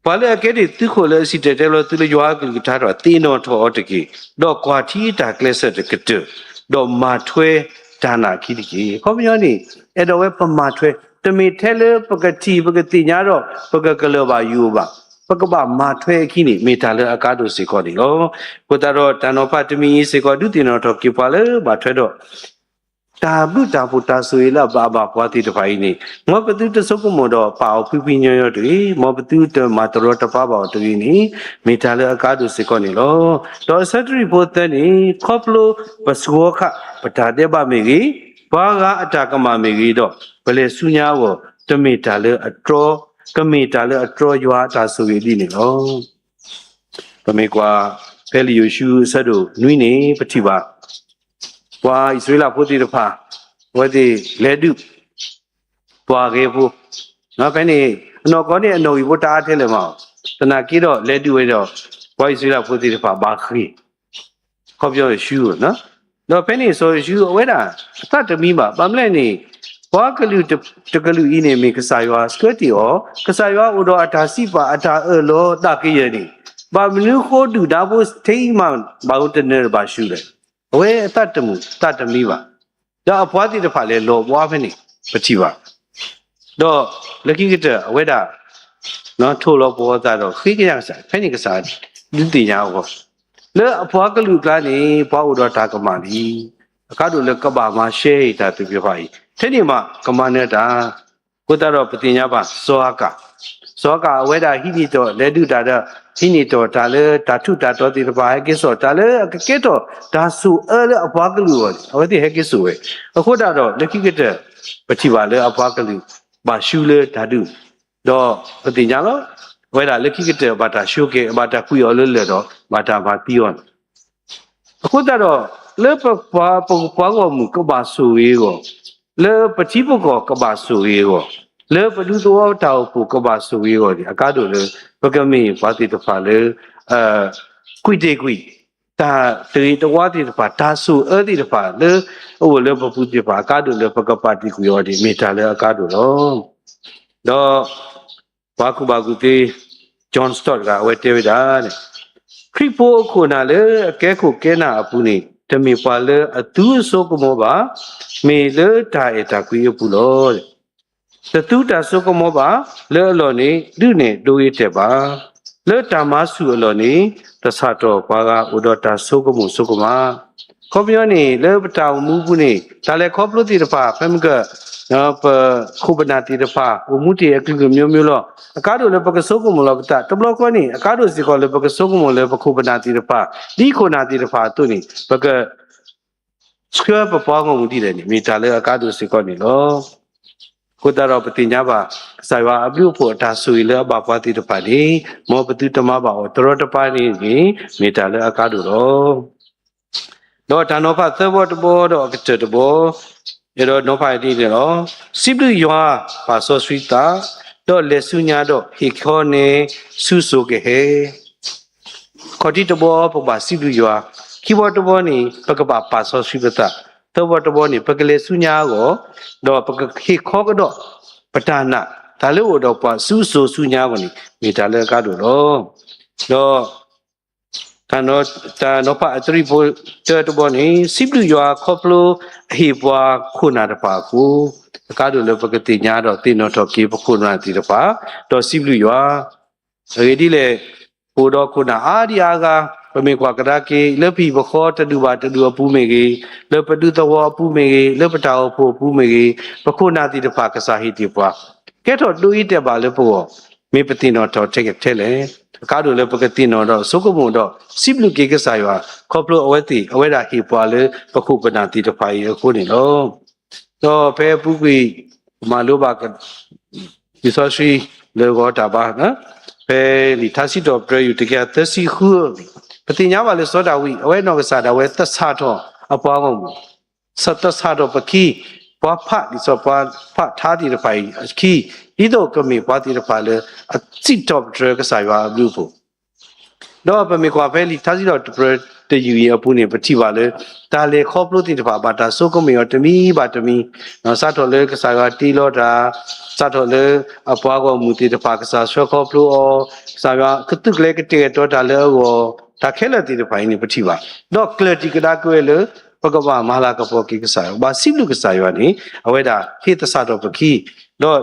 ပှၤလၢအကဲဒံးသုးခိၣ်လၢအစံၣ်တဲၤတဲလီၤသုလၢယွၤအကလုၢ်ကထါတဖၣ် သ့ၣ်နီၣ်ထီၣ်အီၤတက့ၢ်, ဒီးကွၢ်ထံအတၢ်ကျဲးစၢးတကတၢၢ်, ဒီးမၤထွဲတၢ်နာ်အခံတက့ၢ်. အခီပညီန့ၣ် အဲၣ်ဒိးဝဲပမၤထွဲ, တမ့ၢ်ထဲလၢပကထံၣ်ပကသ့ၣ်ညါဒီး ပကကလၢၤဘၣ်ယိာ်ဘၣ်, ပကဘၣ်မၤထွဲအခံန့ၣ် မ့ၢ်တၢ်လၢအကါဒိၣ်စ့ၢ်ကီးန့ၣ်လီၤ. အဃိသတးဒီး တၢ်နီၤဖးတမံၤအံၤစ့ၢ်ကီး ဒုးသ့ၣ်နီၣ်ထီၣ်က့ၤပှၤလၢဘၣ်ထွဲဒီး တၢ်ဘျုးတၢ်ဖှိၣ်တၢ်ဆိၣ်ဂ့ၤလၢအဘၣ်အဘၣ်ပှၤသ့ၣ်တဖၣ်အံၤန့ၣ်, မ်ပသုတဆိကမိၣ်ဒီးပာ်အီၤဖှံဖှံညီညီတဂ့ၤ, မ်ပသုတမၤတရီတပါဘၣ်အီၤတဂ့ၤန့ၣ်, မ့ၢ်တၢ်လၢအကါဒိၣ်စ့ၢ်ကီးန့ၣ်လီၤ. ဒီးအဆၢတရံးဖိသၢန့ၣ်, ခီဖျိပစှီၤခး ပတၢ်ဒဲးဘးမ့ၢ်ဂ့ၤ, ပှၤဂၤအတၢ်ကမၣ်မ့ၢ်ဂ့ၤဒီး ပလဲၤဆူညါအဂီၢ် တမ့ၢ်တၢ်လၢအတြီ, ကမ့ၢ်တၢ်လၢအတြီယွၤအတၢ်ဆိၣ်ဂ့ၤဒ်န့ၣ်လီၤ. ပမ့ၢ်ကွၢ်ဖဲလံာ်ယိၤၡူအဆၢဒိၣ်နွံန့ၣ် ပထံၣ်ဘၣ် ပှၤအံၣ်စရ့လးဖိသ့ၣ်တဖၣ် အဝဲသ့ၣ်လဲၤဒုး ပှၤဂဲၤဖိ, ဖဲန့ၣ် အနီၢ်ကီၢ်န့ၣ်အနီၣ်ဂံၢ်ဖိတအါထဲလဲၣ်မး, သနာ်က့ဒီးလဲၤဒုးဝဲဒီး ပှၤအံၣ်စရ့လးဖိသ့ၣ်တဖၣ်ဘၣ်ဃ့ၢ် ခီပညီယိၤၡူ, ဒီးဖဲန့ၣ်စီၤယိၤၡူအဝဲဒၣ် အသးတမံဘၣ်. ဘၣ်မနုၤလဲၣ်န့ၣ် ပှၤကလုာ်တကလုာ်အံၤန့ၣ် မ့ၢ်ကစၢ်ယွၤဆှၢတ့ၢ်အီၤ, ကစၢ်ယွၤအိၣ်ဒီးအတၢ်စံးပာ်အတၢ်အၢၣ်လီၤသးကယဲၢ်န့ၣ်, ဘၣ်မနုၤဃိဒုၣ်ဒါဖိထဲအံၤမး ဘၣ်အိၣ်တနၢၤတဘၣ်ဆူလဲၣ်. အဝဲအသးတမုာ်သးတမံဘၣ်. ဒီးအပှၤသ့ၣ်တဖၣ်လဲၤလီၤဘှါဖဲန့ၣ် ပထံၣ်ဘၣ်. ဒီးလၢခံကတၢၢ် အဝဲဒၣ် ထိၣ်လီၤပှီၤသးဒီးဃ့ကညးကစၢ်, ဖဲန့ၣ်ကစၢ်ဒုးသ့ၣ်ညါအဂီၢ်, လၢအပှၤကလုာ်အကျါန့ၣ် ပှၤအိၣ်ဒီးတၢ်ကမၣ်လံ. အကါဒိၣ်လၢကဘၣ်မၤရှဲအံၤတၢ်သ့ၣ်တဖၣ်အံၤ ထဲန့ၣ်မးကမၤနၢၤတၢ်. အဃိသတးဒီးပသ့ၣ်ညါဘၣ် စီၤအၤကၣ်, စီၤအၤကၣ်အဝဲဒၣ်ဟံးန့ၢ်တီၢ်လဲၤဒုးတၢ်ဒီး ဟံးန့ၢ်တီၢ်တၢ်လၢတၢ်ထူးတၢ်တီၤသ့ၣ်တဖၣ် ဟဲက့ၤစိာ်တၢ်လၢအကကဲထီၣ်တၢ်ဆိၣ်အၢလၢအပှၤကလုာ်အဂီၢ်န့ၣ် အဝဲသ့ၣ်ဟဲက့ၤစိာ်ဝဲ. အဃိသတးဒီးလၢခံကတၢၢ် ပထံၣ်ဘၣ်လၢအပှၤကလုာ် ဘၣ်ဆူလၢတၢ်ဒုး, ဒီးပသ့ၣ်ညါလီၤ. အဝဲဒၣ်လၢခံကတၢၢ် ဘၣ်တၢ်ဆိကဲၤ ဘၣ်တၢ်ကွံာ်အီၤလၢလၢၢ်ဒီး ဘၣ်တၢ်မၤသံအီၤန့ၣ်. အဃိသတးဒီး လၢပပှၤဂီၢ်မုၢ်ကဘၣ်ဆိၣ်ဂ့ၤအဂီၢ်, လၢပထံပကီၢ်ကဘၣ်ဆိၣ်ဂ့ၤအဂီၢ်, လၢပဒူသဝီတၢ်အိၣ်ဖှိၣ်ကဘၣ်ဆိၣ်ဂ့ၤအဂီၢ်န့ၣ် အကါဒိၣ်လၢ ပကမ့ၢ်ပှၤသ့ၣ်တဖၣ်လၢ ကွံာ်တ့ၢ်ကွံာ် တၢ်တဂ့ၤတဝါသ့ၣ်တဖၣ် တၢ်ဆိၣ်အၢသ့ၣ်တဖၣ်လၢ အအိၣ်လၢပပူၤသ့ၣ်တဖၣ် အကါဒိၣ်လၢပကပာ်တ့ၢ်ကွံာ်အီၤန့ၣ် မ့ၢ်တၢ်လၢအကါဒိၣ်လီၤ. ဒီး ပှၤကူၣ်ဘၣ်ကူၣ်သ့ John Stott တဂၤ အဝဲတဲဝဲဒၣ်န့ၣ်, ခရံာ်ဖိအခိၣ်အနၢ်လၢအကဲခိၣ်ကဲနၢ်အပူၤန့ၣ် တမ့ၢ်ပှၤလၢအသူအစိကမီၤဘၣ်, မ့ၢ်လၢတၢ်အဲၣ်တၢ်ကွံအပူၤလီၤ. တသူတၢ်စိကမီၤဘၣ်, လၢအလီၢ်န့ၣ် ဒုးနဲၣ်ဒိဂ့ၤတဲာ်ဘၣ်, လၢတၢ်မၤဆူၣ်အလီၢ်န့ၣ် တဆၣ်ထီၣ်ပှၤဂၤအိၣ်ဒီးတၢ်ဆိကမိၣ်ဆိကမး အခီပညီန့ၣ် လၢပတၢ်အိၣ်မူပူၤန့ၣ် တၢ်လဲၤခီဖျိသ့ၣ်တဖၣ် ဖဲမ့ၢ်က ပခိၣ်ပနၢ်သ့ၣ်တဖၣ် အိၣ်မူတ့ၢ်အကလုာ်ကလုာ်မျိုးမျိုးလီၤ. အကါဒိၣ်လၢပကဆိကမိၣ်လီၤပသး တဘျီဃီန့ၣ် အကါဒိၣ်စ့ၢ်ကီးလၢပကဆိကမိၣ်လၢပခိၣ်ပနၢ်သ့ၣ်တဖၣ် ဒ်ခိၣ်နၢ်သ့ၣ်တဖၣ်အသိးန့ၣ် ပက ဆှၢပပှၤဂီၢ်မုၢ်ဒ်လဲၣ်န့ၣ် မ့ၢ်တၢ်လၢအကါဒိၣ်စ့ၢ်ကီးန့ၣ်လီၤ. အဃိသတးဒီးပသ့ၣ်ညါဘၣ် ကစၢ်ယွၤအဘျုးအဖှိၣ်အတၢ်ဆိၣ်ဂ့ၤလၢအဘၣ်ပှၤသ့ၣ်တဖၣ်န့ၣ် မ်ပသုတမၤဘၣ်အီၤတရီတပါန့ၣ်န့ၣ် မ့ၢ်တၢ်လၢအကါဒိၣ်လီၤ. ဒီးတၢ်နီၤဖးသၢဘီတဘီဒီးအကတၢၢ်တဘီ, အဲၣ်ဒိးနီၤဖးဒ်န့ၣ်လီၤ. စံးဘျုးယွၤပာ်စီဆှံသး, ဒီးလဲၤဆူညါဒီးဟ့ၣ်ခီနဲဆူစိၤကဟဲ ခီၣ်ထံးတဘီ ပကဘၣ်စံးဘျုးယွၤ, ခံဘီတဘီန့ၣ် ပကဘၣ်ပာ်စီဆှံပသး, သၢဘီတဘီန့ၣ် ပကလဲၤဆူညါအဂီၢ်, ဒီးပကဟ့ၣ်ခီကဒီးပတၢ်နာ် တၢ်လၢအိၣ်ဒီးပှၤဆူစိၤဆူညါအဂီၢ်န့ၣ် မ့ၢ်တၢ်လၢအကါဒိၣ်လီၤ. ဒီး တၢ်နီၤဖးအတရံးဖိတၢတဘီန့ၣ် စံးဘျုးယွၤခီဖျိအဟ့ၣ်ပှၤခိၣ်နၢ်တဖၣ်အဃိ, အကါဒိၣ်လၢပကသ့ၣ်ညါဒီးသ့ၣ်နီၣ်ထီၣ်က့ၤပခိၣ်နၢ်သ့ၣ်တဖၣ်, ဒီးစံးဘျုးယွၤ အဂ့ၢ်ဒ်လဲၣ်, ပအိၣ်ဒီးခိၣ်နၢ်အါဒံအါဂၤ, ပမ့ၢ်ကွၢ်ကဒါက့ၤ လၢပဟံၣ်ပဃီတဒူၣ်ဘၣ်တဒူၣ်အပူၤမ့ၢ်ဂ့ၤ, လၢပဒူသဝီအပူၤမ့ၢ်ဂ့ၤ, လၢပတၢ်အိၣ်ဖှိၣ်အပူၤမ့ၢ်ဂ့ၤ, ပခိၣ်နၢ်သ့ၣ်တဖၣ်ကစၢ်ဟ့ၣ်တ့ၢ်ပှၤ, ကဲထီၣ်ဒိအံၤတဲာ်ဘၣ်လၢပဂီၢ်, မ့ၢ်ပသ့ၣ်နီၣ်ထီၣ်ထဲလဲၣ်, အကါဒိၣ်လၢပကသ့ၣ်နီၣ်ဒီးဆိကမိၣ်ဒီး စံးဘျုးက့ၤကစၢ်ယွၤ ခီဖျိအဝဲသ့ၣ် အဝဲဒၣ်ဟ့ၣ်ပှၤလၢပခိၣ်ပနၢ်သ့ၣ်တဖၣ်အံၤအဃိန့ၣ်လီၤ. ဒီးဖဲအပူၤကွံာ် ပမၤလိဘၣ် လံာ်စီဆှံလၢဂီၤတၢ်ဘါ, ဖဲလံာ်ထါစံးထီၣ်ပတြၢၤ ယူၢ်တကယၤသၢဆံဃု, ပသ့ၣ်ညါဘၣ်လၢစီၤဒၤဝံး အဝဲနီၢ်ကစၢ်ဒၣ်ဝဲသဆၣ်ထီၣ်အပှၤဂီၢ်မုၢ်, သဆၣ်ထီၣ်ပခံ, ပှၤဖးဒ်သိးပှၤဖးထါသ့ၣ်တဖၣ်အံၤအခံ, ဒ်သိးကမ့ၢ်ပှၤသ့ၣ်တဖၣ်လၢအစံးထီၣ်ပတြၢၤကစၢ်ယွၤအဘျုးအဖှိၣ် ဒီးပမ့ၢ်ကွၢ်ဖဲလံာ်ထါစံးထီၣ်ပတြၢၤတယုၢ်အံၤအပူၤန့ၣ် ပထံၣ်ဘၣ်လၢ တၢ်လဲၤခီဖျိသ့ၣ်တဖၣ် ဘၣ်တၢ်ဆိကမိၣ်အီၤတမံၤဘၣ်တမံၤ, စးထီၣ်လၢကစၢ်ယွၤတ့လီၤတၢ်, စးထီၣ်လၢအပှၤဂီၢ်မုၢ်သ့ၣ်တဖၣ် ကစၢ်ဆှၢခီဖျိအီၤ, ကစၢ်ယွၤကသုးကျဲၤကတဲာ်ကတီၤတၢ်လၢအဂီၢ်, တၢ်ခဲလၢာ်သ့ၣ်တဖၣ်အံၤန့ၣ် ပထံၣ်ဘၣ်. ဒီးကျၢၢ်တံၢ်ကဒါက့ၤဝဲလၢ ပကဘၣ်မၤလၤကပီၤက့ၤကစၢ်ယွၤ, ဘၣ်စံးဘျုးကစၢ်ယွၤန့ၣ် အဝဲဒၣ်ဟ့ၣ်သဆၣ်ထီၣ်ပခံ,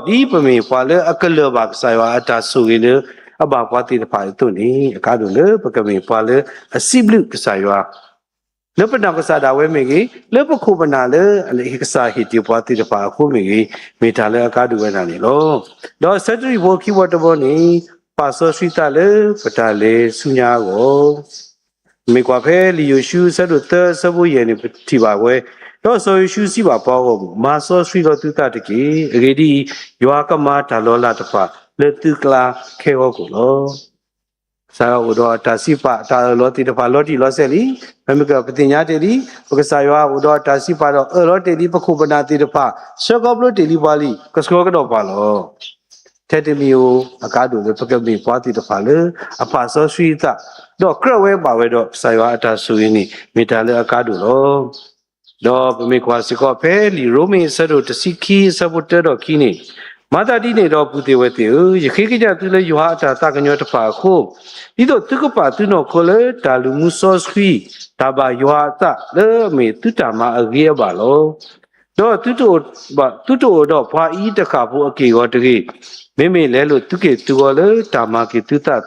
ဒီးဒ်ပမ့ၢ်ပှၤလၢအကလၢၢ်ဘၣ်ကစၢ်ယွၤအတၢ်ဆိၣ်ဂ့ၤလၢအဘၣ်ပှၤသ့ၣ်တဖၣ်အသိးန့ၣ် အကါဒိၣ်လၢပကမ့ၢ်ပှၤလၢအစံးဘျုးကစၢ်ယွၤ လၢပနီၢ်ကစၢ်ဒၣ်ဝဲမ့ၢ်ဂ့ၤ, လၢပခိၣ်ပနၢ်လၢအကစၢ်ဟ့ၣ်တ့ၢ်ပှၤသ့ၣ်တဖၣ်အဃိမ့ၢ်ဂ့ၤ, မ့ၢ်တၢ်လၢအကါဒိၣ်ဝဲဒၣ်န့ၣ်လီၤ. ဒီးဆၢတရံးဖိခံဘီတဘီန့ၣ် ပာ်စီဆှံသးလၢပတၢ်လဲၤဆူညါအဂီၢ်, မ့ၢ်ကွၢ်ဖဲလံာ်ယိၤၡူအဆၢဒိၣ်သၢအဆၢဖိယဲၢ်န့ၣ် ပထံၣ်ဘၣ်ဝဲ, ဒီးစီၤယိၤၡူစံးဘၣ်ပှၤဂီၢ်မုၢ်, မၤစီဆှံလီၤသုသးတက့ၢ်. အဂ့ၢ်ဒ်အံၤ, ယွၤကမၤတၢ်လီၤလးတဖၣ်လၢသုကျါခဲဂီၢ်ခိၣ်လီၤ. ကစၢ်ယွၤအိၣ်ဒီးအတၢ်စံးပာ် တၢ်အၢၣ်လီၤသ့ၣ်တဖၣ်လီၤတံၢ်လီၤဆဲးလံ. ပမ့ၢ်ကပသ့ၣ်ညါတ့ၢ်လံ, ပကစၢ်ယွၤအိၣ်ဒီးအတၢ်စံးပာ်ဒီးအၢၣ်လီၤတ့ၢ်လံ, ပခိၣ်ပနၢ်သ့ၣ်တဖၣ် ဆှၢခီဖျိတ့ၢ်လံပှၤလံ, ကဆှၢကဒီးပှၤလီၤ. ထဲတမံၤဧိၤ အကါဒိၣ်လၢပကမ့ၢ်ပှၤသ့ၣ်တဖၣ်လၢအပာ်စီဆှံအသး, ဒီးကြၢးဝဲဘၣ်ဝဲဒီးကစၢ်ယွၤအတၢ်ဆိၣ်ဂ့ၤန့ၣ် မ့ၢ်တၢ်လၢအကါဒိၣ်လီၤ. ဒီးပမ့ၢ်ကွၢ်စ့ၢ်ကီးဖဲလံာ်ရိမ့ၤအဆၢဒိၣ်တဆံခံအဆၢဖိတၢဒီးခံန့ၣ်, မၤသးဒ်န့ၣ်ဒီးပုၢ်သ့ၣ်ဝဲၢ်သ့ၣ်ဧၢ, ယဃ့ကညးသုလၢယွၤအတၢ်သးကညီၤတဖၣ်အဃိ, ဒ်သိးသုကပာ်သုနီၢ်ခိလၢတၢ်လူၤမူစီဆှံ, တၢ်ဘၣ်ယွၤအသးလၢအမ့ၢ်သုတၢ်မၤအဂ့ၤအဘၣ်လီၤ. ဒီးသုတအိၣ်, သုတအိၣ်ဒီးပှၤအံၤတဃၣ်ဖိအက့ၢ်အဂီၤတဂ့ၤ, မ့မ့ၢ်လဲၤလိာ်သုက့ၢ်သုဂီၤလၢတၢ်မၤက့ၤသုသး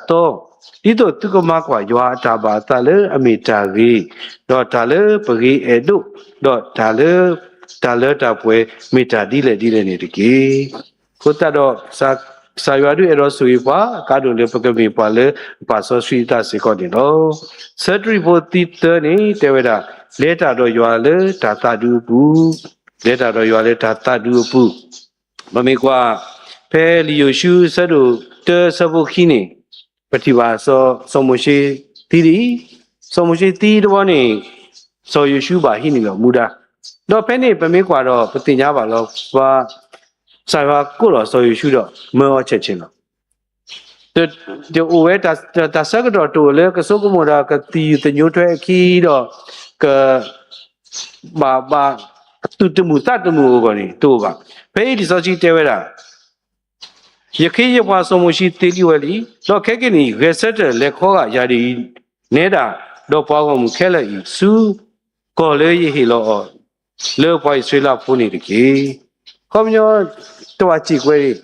သီ, ဒ်သိးသုကမၤကွၢ်ယွၤအတၢ်ဘၣ်အသးလၢအမ့ၢ်တၢ်ဂ့ၤ, ဒီးတၢ်လၢပဂ့ၤအဲၣ်ဒိး, ဒီးတၢ်လၢ, တၢ်လၢတၢ်ပှဲၤမ့ၢ်တၢ်ဒ်လဲၣ်ဒ်လဲၣ်န့ၣ်တက့ၢ်. အဃိသတးဒီး ကစၢ်ယွၤဒုးအဲၣ်ဒိးဆိၣ်ဂ့ၤပှၤ, အကါဒိၣ်လၢပကမ့ၢ်ပှၤလၢအပာ်စီဆှံအသးစ့ၢ်ကီးန့ၣ်လီၤ. ဆၢတရံးဖိသံသၢန့ၣ် တဲဝဲဒၣ်, လဲၤတၢ်ဒီးယွၤလၢတၢ်သးဒူအပူၤ, လဲၤတၢ်ဒီးယွၤလၢတၢ်သးဒူအပူၤ. ပမ့ၢ်ကွၢ်, ဖဲလံာ်ယိၤၡူအဆၢဒိၣ်တၢအဆၢဖိခံန့ၣ်, ပထံၣ်ဘၣ်စီၤ, စီၤမိၤၡ့သံလံ, စီၤမိၤၡ့သံတဘျီန့ၣ်, စီၤယိၤၡူဘၣ်ဟံးန့ၢ်လီၤမူဒါ, ဒီးဖဲန့ၣ်ပမ့ၢ်ကွၢ်ဒီး ပသ့ၣ်ညါဘၣ်လီၤ, ပှၤ, ကစၢ်ယွၤကိးလီၤစီၤယိၤၡူဒီး မၢအီၤဆဲးဆဲးလီၤ. တအိၣ်ဝဲတၢ်, တၢ်ဆၢကတီၢ်တအိၣ်လၢကဆိကမိၣ်ဒီးကသယုၢ်သညိထွဲအခံဒီး, က, ဘၣ်, ဘၣ်, သူၣ်တမုာ်သးတမုာ်အဂီၢ်န့ၣ် တအိၣ်ဘၣ်. ဖဲအံၤလံာ်စီဆှံတဲဝဲဒၣ်, ယခ့ယပှၤစီၤမိၤၡ့သ့လံဝဲလံ, ဒီးခဲကနံၣ်အံၤ ဂဲၤဆၢထၢၣ်လဲၤခီဂာ်ယၤဒ်အံၤ, နဲဒၣ်, ဒီးပှၤဂီၢ်မုၢ်ခဲလၢာ်အံၤ ဆူ, ကီၢ်လၢယဟ့ၣ်လီၤအီၤ, လၢပှၤအံၣ်စရ့လးဖိန့ၣ်တက့ၢ်. ခီပညီ, တဘၣ်စံးကွဲးန့ၣ်,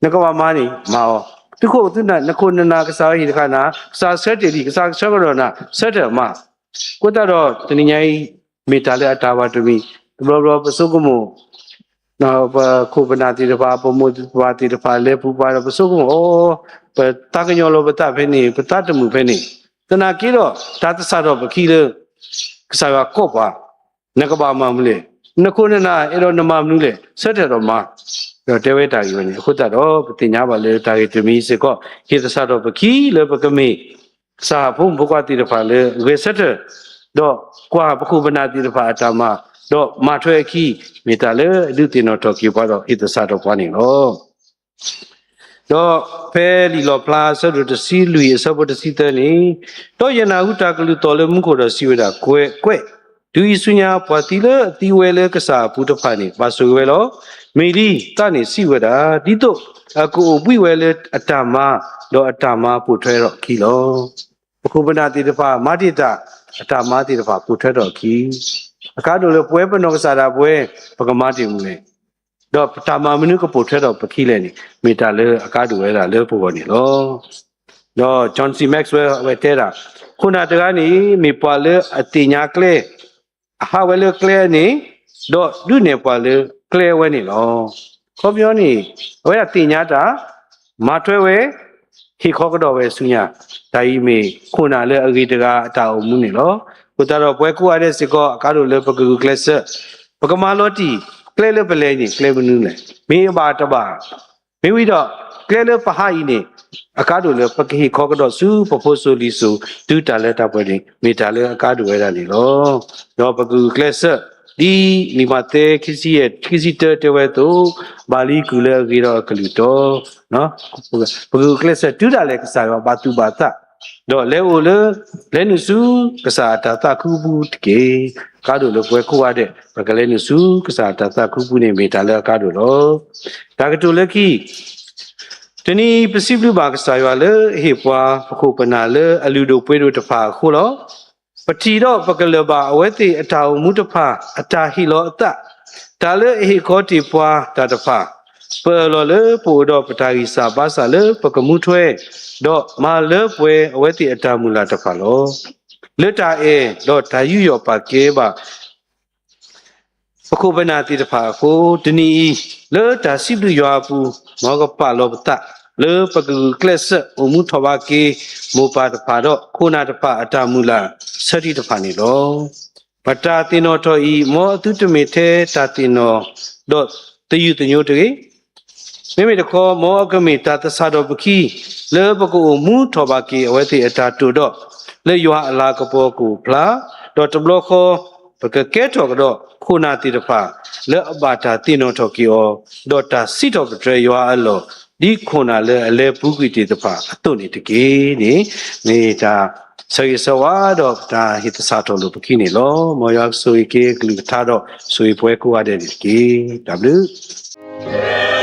နကဘၣ်မၤန့ၣ် မၤအီၤ, သုခိၣ်သုနၢ် နခိၣ်နနၢ်ကစၢ်ယွၤဟ့ၣ်တခါနၤ, ကစၢ်ဆၢတ့ၢ်လံ, ကစၢ်ကဆၢကဒီးနၤ, ဆၢထၢၣ်မၤ. အဃိသတးဒီးတနံၤညါအံၤ, မ့ၢ်တၢ်လၢအတၢ်ဘၣ်တမံၤ, တဘျီဘျီပဆိကမိၣ် ပခိၣ်ပနၢ်သ့ၣ်တဖၣ်, ပမိၢ်ပပၢ်သ့ၣ်တဖၣ် လဲၤပူၤပှၤဒီးပဆိကမိၣ်, အိ, ပသးကညီၤလီၤပသးဖဲန့ၣ်, ပသးတမုာ်ဖဲန့ၣ်, သနာ်က့ဒီး တၢ်သဆၣ်ထီၣ်ပခံလၢ ကစၢ်ယွၤကိးပှၤ, နကဘၣ်မၤမနုၤလဲၣ်, နခိၣ်နနၢ်အဲၣ်ဒိးနမၤမနုၤလဲၣ်, ဆၢထၢၣ်ဒီးမၤ, ဒီးတဲဝဲတၢ်ဂ့ၢ်ဝဲန့ၣ်. အဃိသတးဒီး ပသ့ၣ်ညါဘၣ်လၢတၢ်ဂ့ၢ်တမံၤစ့ၢ်ကီး ဟ့ၣ်သဆၣ်ထီၣ်ပခံလၢပကမ့ၢ် ကစၢ်ဖိမုၣ်ဖိခွါသ့ၣ်တဖၣ်လၢအဂဲၤဆၢထၢၣ်, ဒီးကွၢ်ပခိၣ်ပနၢ်သ့ၣ်တဖၣ်အတၢ်မၤ, ဒီးမၤထွဲအခံ, မ့ၢ်တၢ်လၢအဒုးသ့ၣ်နီၣ်ထီၣ်က့ၤပှၤဒီးဟ့ၣ်သဆၣ်ထီၣ်ပှၤန့ၣ်လီၤ. ဒီးဖဲလံာ်လီၣ်ဖျါအဆၢဒိၣ်တဆံလွံၢ်အဆၢဖိတဆံသၢန့ၣ်, ဒီးယနၢ်ဟူတၢ်ကလုၢ်သီၣ်လၢမူခိၣ်ဒီးစံးဝဲဒၣ်, ကွဲး, ကွဲး, တုၤအံၤဆူညါ ပှၤသံလၢအသံဝဲလၢကစၢ်အပူၤတဖၣ်န့ၣ် ဘၣ်ဆိၣ်ဂ့ၤဝဲလီၤ. မ့ၢ်လံ, သးန့ၣ်စံးဝဲဒၣ်, ဒ်သိးအကအိၣ်ဘှံးဝဲလၢအတၢ်မၤ, ဒီးအတၢ်မၤပိာ်ထွဲထီၣ်အခံလီၤ. ပခိၣ်ပနၢ်သ့ၣ်တဖၣ် မၤတ့ၢ်တၢ်, အတၢ်မၤသ့ၣ်တဖၣ်ပိာ်ထွဲထီၣ်အခံ, အကါဒိၣ်လၢပဝဲပနီၢ်ကစၢ်ဒၣ်ပဝဲ, ပကမၤတ့ၢ်မနုၤလဲၣ်, ဒီးပတၢ်မၤမနုၤကပိာ်ထွဲထီၣ်ပခံလဲၣ်န့ၣ် မ့ၢ်တၢ်လၢအကါဒိၣ်ဝဲဒၣ်လၢပဂီၢ်န့ၣ်လီၤ. ဒီး John C Maxwell အဝဲတဲဒၣ်, ခိၣ်နၢ်တဂၤန့ၣ် မ့ၢ်ပှၤလၢအသ့ၣ်ညါကျဲ, အဟးဝဲလၢကျဲန့ၣ်, ဒီးဒုးနဲၣ်ပှၤလၢကျဲဝဲန့ၣ်လီၤ. ခီပညီန့ၣ်, အဝဲဒၣ်သ့ၣ်ညါတၢ်, မၤထွဲဝဲ, ဟ့ၣ်ခီကဒီးဝဲဆူညါ, တၢ်အံၤမ့ၢ်ခိၣ်နၢ်လၢအဂ့ၤတဂၤအတၢ်အိၣ်မူန့ၣ်လီၤ. အဃိသတးဒီးပဝဲကိးဂၤဒဲးစ့ၢ်ကီး အကါဒိၣ်လၢပကဂုာ်ကျဲးစၢး, ပကမၤလီၤတံၢ်, ကျဲလၢပလဲၤန့ၣ် ကျဲမနုၤလဲၣ်, မ့ၢ်အဘၣ်တဘၣ်, မ့ၢ်ဝံၤဒီး, ကျဲလၢပဟးအံၤန့ၣ်, အကါဒိၣ်လၢပကဟ့ၣ်ခီကဒီးဆူပဖိစိၤလံၤစိၤ တုၤတၢ်လၢတၢ်ပှဲၤန့ၣ် မ့ၢ်တၢ်လၢအကါဒိၣ်ဝဲဒၣ်န့ၣ်လီၤ. ဒီးပကဂုာ်ကျဲးစၢး, ဒ်လံာ်မးသဲ ခံဆံယဲၢ် ခံဆံတၢတဲဝဲအသိး, ဘၣ်လံကုၢ်လၢအဂ့ၤဒီးအကလုၢ်တီ, ပကဂုာ်ကျဲးစၢးတုၤဒၣ်လဲာ်ကစၢ်ယွၤဘၣ်သူၣ်ဘၣ်သး ဒီးလဲၤအိၣ်လၢ လဲၤနုာ်ဆူကစၢ်အတၢ်သးခုပူၤတက့ၢ်. အကါဒိၣ်လၢပဝဲကိးဂၤဒဲး ပကလဲၤနုာ်ဆူကစၢ်အတၢ်သးခုပူၤန့ၣ် မ့ၢ်တၢ်လၢအကါဒိၣ်လီၤ. တၢ်ကတိၤလၢခံ တနံၤအံၤ ပစံးဘျုးဘၣ်ကစၢ်ယွၤလၢအဟ့ၣ်ပှၤ ပခိၣ်ပနၢ်လၢအလုၢ်ဒိၣ်ပှ့ၤဒိၣ်တဖၣ်အဃိလီၤ. ပထံၣ်ဒီးပကလၢၢ်ဘၣ်အဝဲသ့ၣ်အတၢ်အိၣ်မူတဖၣ် အတၢ်ဟ့ၣ်လီၤအသး, တၢ်လၢအဟ့ၣ်ခီတ့ၢ်ပှၤတၢ်တဖၣ်, ပအၢၣ်လီၤလၢပအိၣ်ဒီးပတၢ်ဂံၢ်စၢ်ဘါစၢ်လၢပကမူထွဲ, ဒီးမၤလၢပှဲၤအဝဲသ့ၣ်အတၢ်မုၢ်လၢ်တဖၣ်လီၤ. လၢတၢ်အဲၣ်ဒီးတၢ်ယူးယီၣ်ပာ်ကဲဘၣ် ပခိၣ်ပနၢ်သ့ၣ်တဖၣ်အဃိ, တနံၤအံၤ လၢတၢ်စံးဘျုးယွၤအပူၤ, မ်ကပာ်လီၤပသး လၢပကဂုာ်ကျဲးစၢးအိၣ်မူထီၣ်ဘးက့ၤ မိၢ်ပၢ်တဖၣ်ဒီးခိၣ်နၢ်တဖၣ်အတၢ်မုၢ်လၢ်ဆၢထံးတဖၣ်န့ၣ်လီၤ. ပတၢ်သ့ၣ်နီၣ်ထီၣ်အံၤ မ်အသုတမ့ၢ်ထဲတၢ်သ့ၣ်နီၣ်ဒီးသယုၢ်သညိတဂ့ၤ မ့မ့ၢ်တခီ မ်အကမ့ၢ်တၢ်သဆၣ်ထီၣ်ပခံ လၢပကအိၣ်မူထီၣ်ဘးက့ၤအဝဲသ့ၣ်အတၢ်တိာ်ဒီး လၢယွၤအလၤကပီၤကအိၣ်ဖျါ, ဒီးတဘျီဃီ ပကကဲထီၣ်ကဒီးခိၣ်နၢ်သ့ၣ်တဖၣ် လၢအဘၣ်တၢ်သ့ၣ်နီၣ်ထီၣ်က့ၤအီၤ, ဒီးတၢ်စံးထီၣ်ပတြၢၤယွၤအလီၢ် ဒ်ခိၣ်နၢ်လၢအလဲၤပူၤကွံာ်သ့ၣ်တဖၣ်အသိးန့ၣ်တက့ၢ်န့ၣ်, မ့ၢ်တၢ်ဆၢဂ့ၤဆၢဝါဒီးတၢ်ဟ့ၣ်သဆၣ်ထီၣ်လိာ်ပခံန့ၣ်လီၤ. မ်ယွၤကဆိၣ်ဂ့ၤက့ၤအကလုၢ်ကထါဒီး ဆိၣ်ဂ့ၤပဝဲကိးဂၤဒဲးန့ၣ်တက့ၢ်. တၢ်ဘျုး